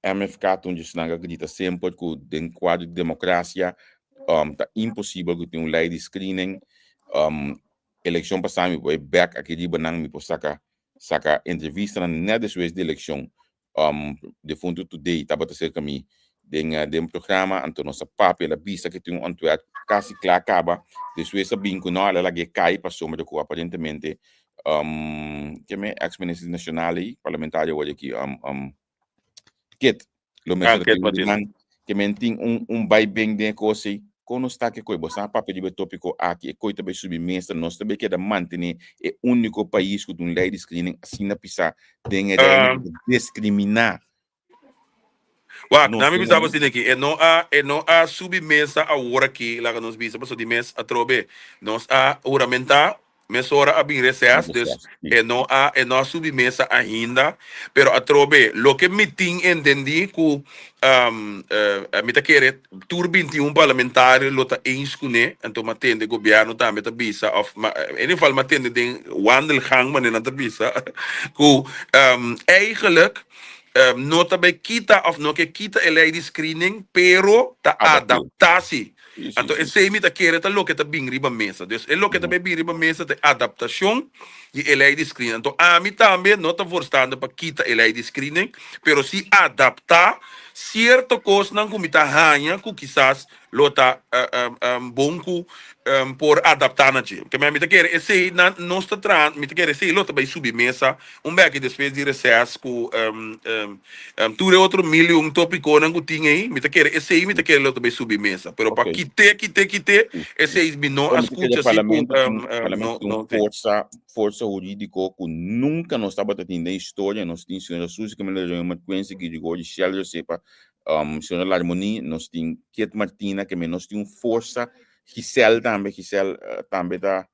MFK ta un djesnan ku a grita semper ku den kuadro di demokrasia ta imposibel ku tin un lei di screening. Elekshon pasá mi por bai bek aki riba nan, mi por saka saka entrevistanan nèt despues di elekshon Defunto Today tabata serka mi den den programa, anto nos a papia, el a bisa ke tin un ontwerp kasi kla kaba, despues a bin ku no, el a lag'é kai pasobra ku aparentemente ke me ex minister nacional ei, parlamentario awor aki, Kit, lo mester Kit tin un di Martina. nan, ke men tin un un bai ben den e kos ei, kon nos ta ke koi? Bo sa papia riba e topiko aki, e koi ta bai subi mesa, nos ta bai keda mantene e uniko pais ku ta un lei di screening asina pisá den e reino ku ta diskriminá Wak, nos na mi den bisa bo momento. asina aki, e no a e no a subi mesa awor aki, laga nos bisa pasobra di mes atrobe nos a huramentá Mesora a bin reces, dus Reces, sí. e no a subi mesa ainda, pero atrobe loke mi tin entendi ku mi ta kere tur 21 parlamentario lo ta eens kuné, anto mi a tende gobierno tambe ta bisa of in ieder geval mi a tende den wandelgang manera nan ta bisa ku eigenlijk no ta bay kita of no ke kita e ley di screening pero ta Adapt'é. adapta si. Anto esei mi ta kere ta loke ta bin riba mesa. Dus e loke ta bay bin riba mesa ta e adaptacion di e ley di screening. Anto ami tambe no ta voorstander pa kita e ley di screening, pero si adapta cierto cosnan cu mi ta haña cu kisas lo ta bon cu por adapta na dje. Keme mi ta kere esei nan nos ta traha, mi ta kere esei lo ta bay subi mesa un beki despues di reces cu tur e otro mil y un topiconan cu tin ey, mi ta kere esey mi ta kere lo ta bay subi mesa. Pero pa kite, kite, kite, esey mi no Pero a mi ta kere scucha si cu parlamento tin, parlamento no, tin un no tin. forsa, forsa huridico cu nunca nos tabata tin den historia. Nos tin señora Suzy Camila Römer, Quincy Girigorie, Shell Josepa, señora Larmonie, nos tin Kit Martina, ke men nos tin un forsa, Giselle tambe, Giselle tambe ta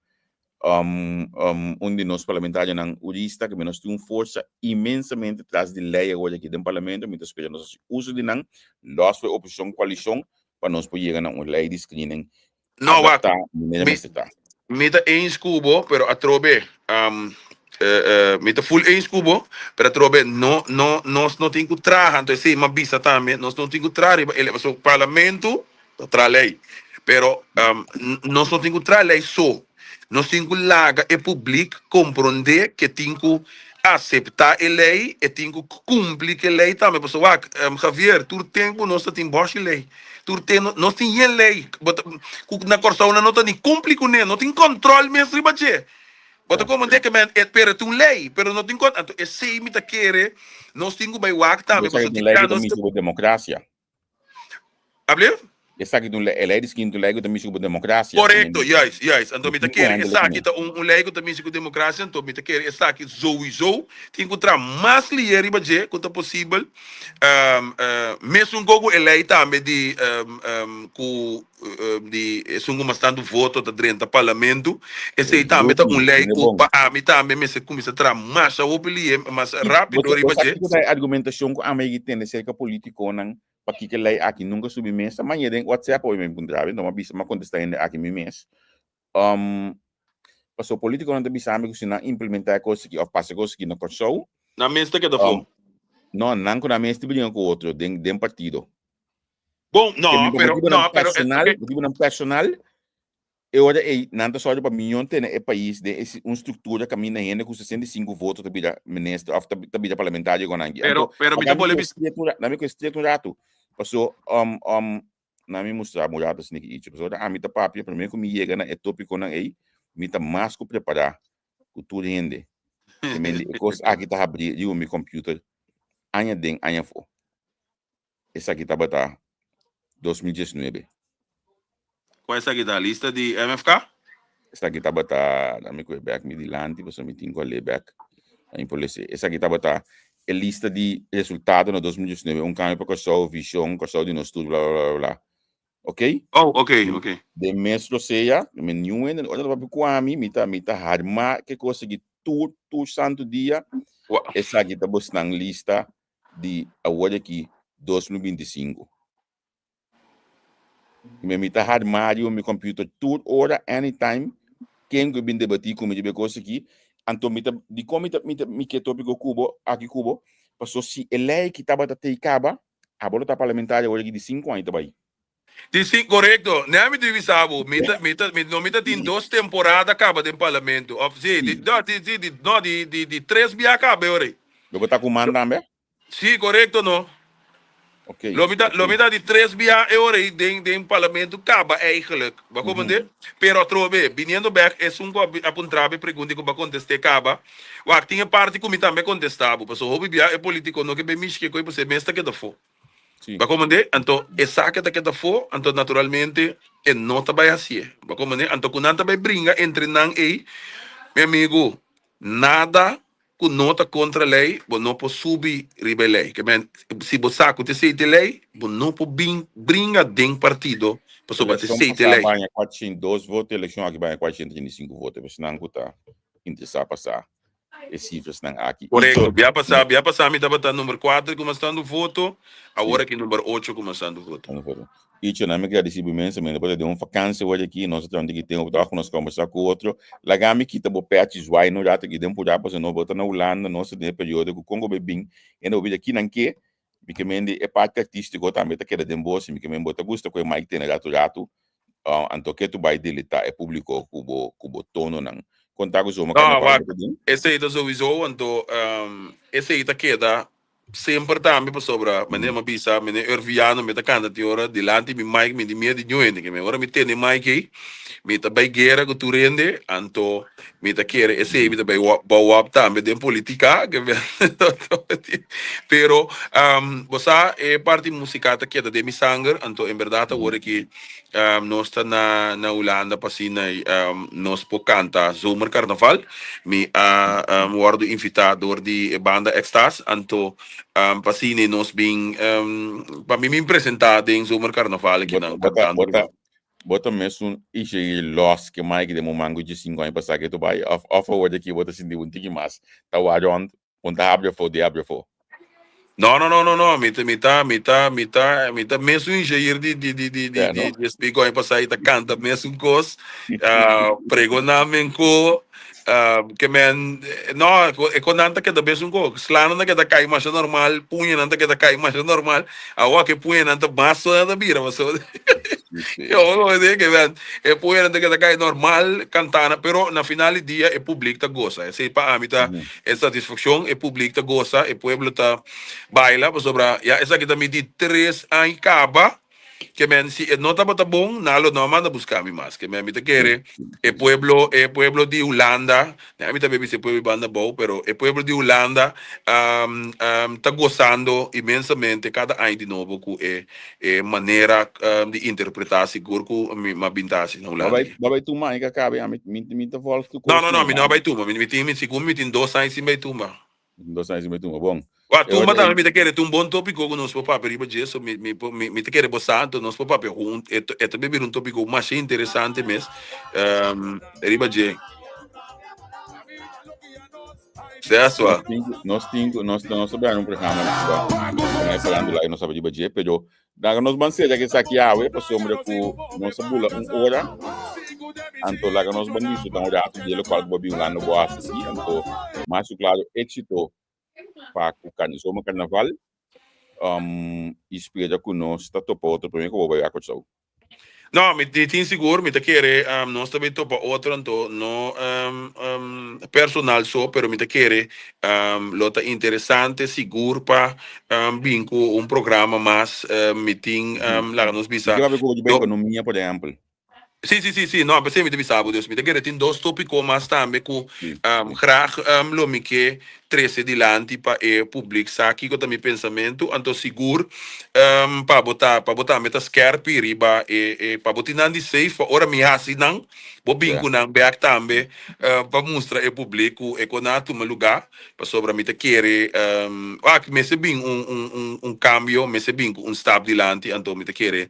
un di nos parlamentarionan hurista, ke nos tin un forsa inmensamente tras di ley awor aki den parlamento. Mi ta spera nos hasi uso di nan, los for oposicion, coalicion, pa nos por yega na un ley di screening No, wak, adapta manera mi, mester ta. mi ta eens ku bo, pero atrobe, Mi ta full eens ku bo, pero atrobe no no nos no tin ku traha, anto esei m'a bisa tambe, nos no tin ku traha riba e lei, pasobra parlamento ta traha lei, pero nos no tin ku traha lei so, nos tin ku laga e publik komprondé ke tin ku aseptá e lei, e tin ku kumpli ku e lei tambe, pasobra wak Javier, tur tempu nos ta tin bòshi lei, tur tempu nos tin yen lei, bo ta ku na Kòrsou nan no ta ni kumpli kuné, no tin kòntròl mes riba dje. Bo ta komprendé ke men e pero e ta un lei, pero no tin kon, anto esei mi ta kere nos tin ku bai wak tambe, Esaki pasobra ta un tin lei bia ku ta nos misi ku demokrasia. Ablief? Esaki ta un lei, e lei di skin ta un lei ku ta misi ku demokrasia. Korekto, juist, juist. Anto No mi ta tin ku kere handle esaki kuné. ta un un lei ku ta misi ku demokrasia, anto mi ta kere esaki souiso tin ku traha mas lihe riba dje ku ta posibel. Mesun ko ku e lei tambe di ku di esun ku mas tantu voto ta drenta parlamento, esei tambe ta un lei ku pa ami tambe mester kuminsá traha masha hopi lihe, mas rápido riba Bo sa dje. kiko ta e argumentashon ku ami a yegi tende serka politikonan pakiko e lei aki nunka subi mesa? Maña den WhatsApp hopi mi puntra mi, mi a bisa, mi a kontestá hende aki mi mes. Pasobra politikonan ta bisa mi ku si nan implementá e kos aki òf pasa e kos aki na Kòrsou, Nan mes ta keda afó. No, nan ku nan mes ta bringa ku otro den partido. Bon, no, Ke pero, motibonan no, pero, personal, okay. motibonan personal, e ora ei nan ta sòru pa mion tene e pais den e un struktura kaminda hende ku 65 voto ta bira minister òf ta ta bira parlamentario kon anki. Pero, Anto, pero mi ta laga mi bolbe ku bis- strek un ra- laga mi ku strek un ratu. Paso, na mi mustra bo un ratu asina ki ichi. Pasobra ora ami ta papia, promé ku mi yega na e tópikonan ei, mi ta mas ku prepará ku tur hende. Te men di e kos aki ta habrí riba mi computer aña den aña afó. Esaki tabata 2019. Kua esaki ta? Lista di MFK? Esaki tabata, dame kue bek mi dilanti pasobra mi tin ku a lei bek. A mi por lese. Esaki tabata e lista di resultado na 2019, Un Kambio pa Kòrsou, Vishon, Kòrsou di nos tur, bla bla bla bla. Ok? Oh, ok, ok. Den mes lo sea, mi niun hende, ora ta papia ku ami, mi ta mi ta harma ke kos aki tur tur santu dia. Esaki ta bosnan lista di awor aki 2025. Mi mi ta harma riba mi computer tur ora, anytime, ken ku bin debati ku mi riba e kos aki, anto mi ta dikon mi ta mi ta mi ke topiko ku bo aki ku bo, paso si e lei ki tabata tei kaba, abo lo ta parlamentario awor aki di sinku aña ta bai. Di si, korekto. Nea mi tin bisa bo, mi ta, mi ta, mi, no mi ta tin dos temporada kaba den parlamento. Of si, di, no, di, di, di, no, di, di, di tres bia kaba e ora ei. Lo bo ta ku man tambe? Si, korekto no. Ok, Lo mi ta, lo ok. mi ta di tres bia e ora ei den, den parlamento kaba eigenlijk. Bo a komprendé? Pero atrobe, biniendo bek, esun ku a, a puntra bo e pregunta i ku bo a kontest'é kaba, wak, tin e parti ku mi tambe a kontestá bo, pasobra hopi bia e politiko no ke bin mishke ku ei, pasobra e mes ta keda afó. Sí. Bo a komprendé? Anto esaki ta keda afó, anto naturalmente e no ta bai hasié. Bo a komprendé? Anto ku nan ta bai bringa entre nan ei, mi amigu, nada ku no ta kontra lei, bo no por subi riba e lei. Ke men, si bo sa ku ta esei ta e lei, bo no por bin bringa den partido pasobra ta Elekshon esei ta e pasá lei. baña 402 voto, elekshon aki baña 435 voto. Esnan ku ta interesá pa sa e sifrasnan aki. Korekto. Bia pasá, bia pasá mi tabata number kuater kuminsando voto, awor aki number ocho kuminsando voto. Icho, na mi gradisí bo inmensamente pasobra den un vakansi awor aki nos a traha un tiki tempu pa nos kombersá ku otro. Laga mi kita bo pèchi zwai un ratu aki den purá pasobra nos bo ta na Hulanda, nos ta den e periodo ku kon ku bo bin hende bo bira kinan ke. Mi ke mende e parti artístiko tambe ta keda den bo, si mi ke mende bo ta gusta ku e mic tene ratu ratu. Anto ke tu bai delita e publico ku bo ku bo tononan. Konta ku zoma No, karnaval wak, bo ta den? esei ta souiso, anto esei ta keda semper tambe pasobra manera mi a bisa, meneer Urviano mi ta kanta tin ora dilanti mi mic mi di miedu di niun hende, ke ora mi tene mic ei mi ta bai guera ku tur hende, anto Mi ta kere esei mi ta bai bou op tambe den politica. Pero bo sa e parti musica ta keda den mi sanger, anto en berdad awor aki nos ta na na Hulanda pa asina nos por canta zomercarnaval. Mi a wordo invita door di e banda Extas, anto pa asina nos bin pa mi bin presenta den zomercarnaval akinan cantando. Bo ta mesun ishe los ke Mike den moman ku dje sinku aña pasá ke tu bai òf òf awor aki bo ta sinti un tiki mas ta wak rònt un ta habri afó di habri afó? No, no, no, no, no. Mi ta, mi ta, mi ta, mi ta, mi ta mesun ingeir di, di, di, di, di, Ja, di, no? di speak aña pasá i ta kanta mesun kos. Ah, pregoná men ko, ah, ke men, no, e konan ta keda mesun ko. Slanan ta keda kai masha normal, puñanan ta keda kai masha normal. Awor ke puñanan ta mas sona ta bira, pasobra Sí, sí. yo no sé ke men, e puñanan ta keda kai normal kantana, pero na final di dia e publik ta gosa. Esei pa ami ta E satisfaccion, e publiek ta goza, e pueblo ta baila, pasobra ya esaki ta mi di tres aña caba, ke men si e no tabata bon, nan lo no a manda busca mi mas. Ke men mi ta kere e pueblo, e pueblo di Hulanda, ya mi ta bisa e pueblo di banda abou, pero e pueblo di Hulanda ta gozando inmensamente cada aña di nobo cu e e manera di interpreta sigur cu mi a bin ta haci na Ba Hulanda bai aki. ba bai tuma aña kabe ami mi mi ta volg tu No, no, kos no, mi no a normal. bai tumba. Mi mi tin mi sigur mi tin dos aña sin bai tumba. Dos aña sin bai tumba. Bon. Wa, E ora tumba tambe e mi ta kere ta un bon topico cu nos por papia riba dje, so mi mi por mi mi ta kere bo sa, anto nos por papia hunt e e ta bira un topico masha interesante mes riba dje. Nos tin ku nos tin ku nos nos ta bira un programa riba con e farándula y nos sabi riba dje, pero laga nos ban sera esaki awe pasobra ku nos a bula un ora, anto laga nos ban disfruta un rato di e lokual ku bo a bin Hulanda bo a hasi aki, anto mas ku klaro éksito pa ku zomer karnaval y spera ku nos ta topa otro prome ku bo bai Kòrsou. No, mi tin sigur, mi ta kere nos ta bay topa otro anto no personal so, pero mi ta kere lo ta interesante sigur pa bin cu un programa mas, mi tin laga nos Mi bisa ke papia cu bo di do economia por ehempel. Si, si, si, si, no, p'esei mi ta bisa bo, dus mi ta kere tin dos topico mas tambe cu Si, si. graag lo mi ke trece dilanti pa e publiek sa kico ta mi pensamentu, anto sigur pa bo ta pa bo tambe ta skerpi riba e e pa bo tin nan di safe pa ora mi haci nan bo bin cu nan bek tambe pa mustra e publiek cu e con a tuma luga pasobra mi ta kere wak mester bin un un un un cambio mester bin cu un stap dilanti anto mi ta kere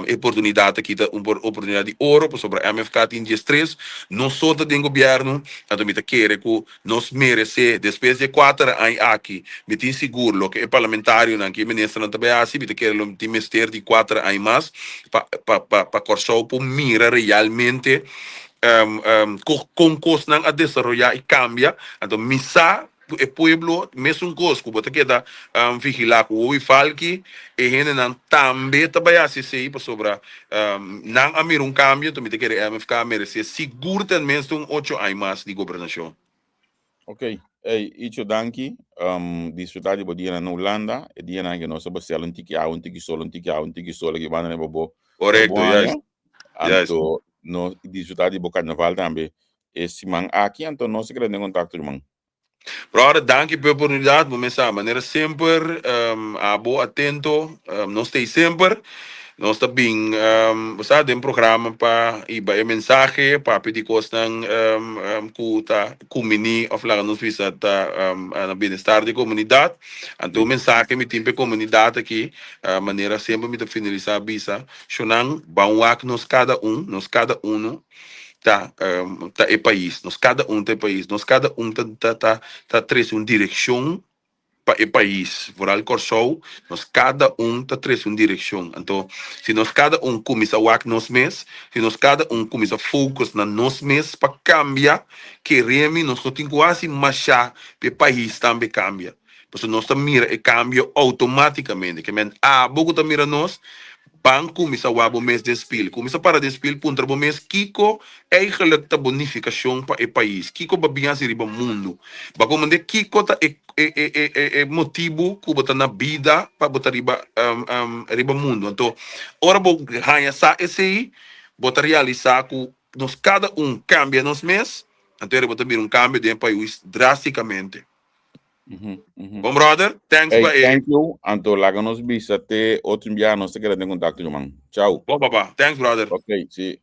e oportunidad aki ta un oportunidad di oro pasobra MFK tin diestres no so ta den gobierno anto mi ta kere cu Nos meresé, despues di e kuater aña aki, mi tin sigur loke e parlamentarionan ku e ministernan ta bai hasi, mi ta kere lo tin mester di kuater aña mas pa pa pa pa Kòrsou por mira realmente kon kosnan a desaroyá i kambia. Anto mi sa ku e pueblo mesun kos ku bo ta keda vigilá ku wowi falki, e hendenan tambe ta bai hasi esei pasobra Nan a mira un cambio, enton mi ta kere MFK merece sigur ten minste un ocho aña mas di gobernacion. Ok, ey Icho danki, disfruta di bo dianan na Hulanda, e dianan ke nos a basel un tiki awa, un tiki sol, un tiki awa, un tiki sol aki banda riba bo pa Correcto, bo juist, aña, juist. anto nos disfruta di bo carnaval tambe e siman aki, anto nos ta keda den contacto ruman. Brother, danki p'e oportunidad. Bo mes sa, manera semper, abo atento, nos ta ei semper. Nos ta bin, bo sa, den programa pa hiba e mensahe, papia di kosnan ku ta kumbiní òf laga nos bisa ta na bienestar di e komunidat. Anto un mensahe mi tin p'e komunidat aki, manera semper mi ta finalisá bisa, Shonnan, ban wak nos kada un, nos kada uno, ta ta e pais, nos kada un ta e pais, nos kada un ta ta ta ta trese un direkshon pa e pais, vooral Kòrsou, nos kada un ta trese un direkshon. Anto si nos kada un kuminsá wak nos mes, si nos kada un kuminsá focus na nos mes pa kambia, keremi nos no tin ku hasi mashá pa e pais tambe kambia, pasobra nos ta mira e kambio outomátikamente. Ke men abo ku ta mira nos, Ban kuminsá wak bo mes den spil. Kuminsá para den spil puntra bo mes kiko eigenlijk ta bo nifikashon pa e pais. Kiko bo a bin hasi riba mundu. Bo a komprendé kiko ta e e e e e e motibu ku bo ta na bida pa bo ta riba riba mundu. Anto ora bo haña sa esei bo ta realisá ku nos kada un kambia nos mes, anto bo ta bira un kambio den e pais drástikamente. Bon brother, thanks Hey, pa e. thank you. Anto laga nos bisa te otro biaha nos ta keda den contacto, ruman. Ciao. Bon papa, thanks brother. Ok, si.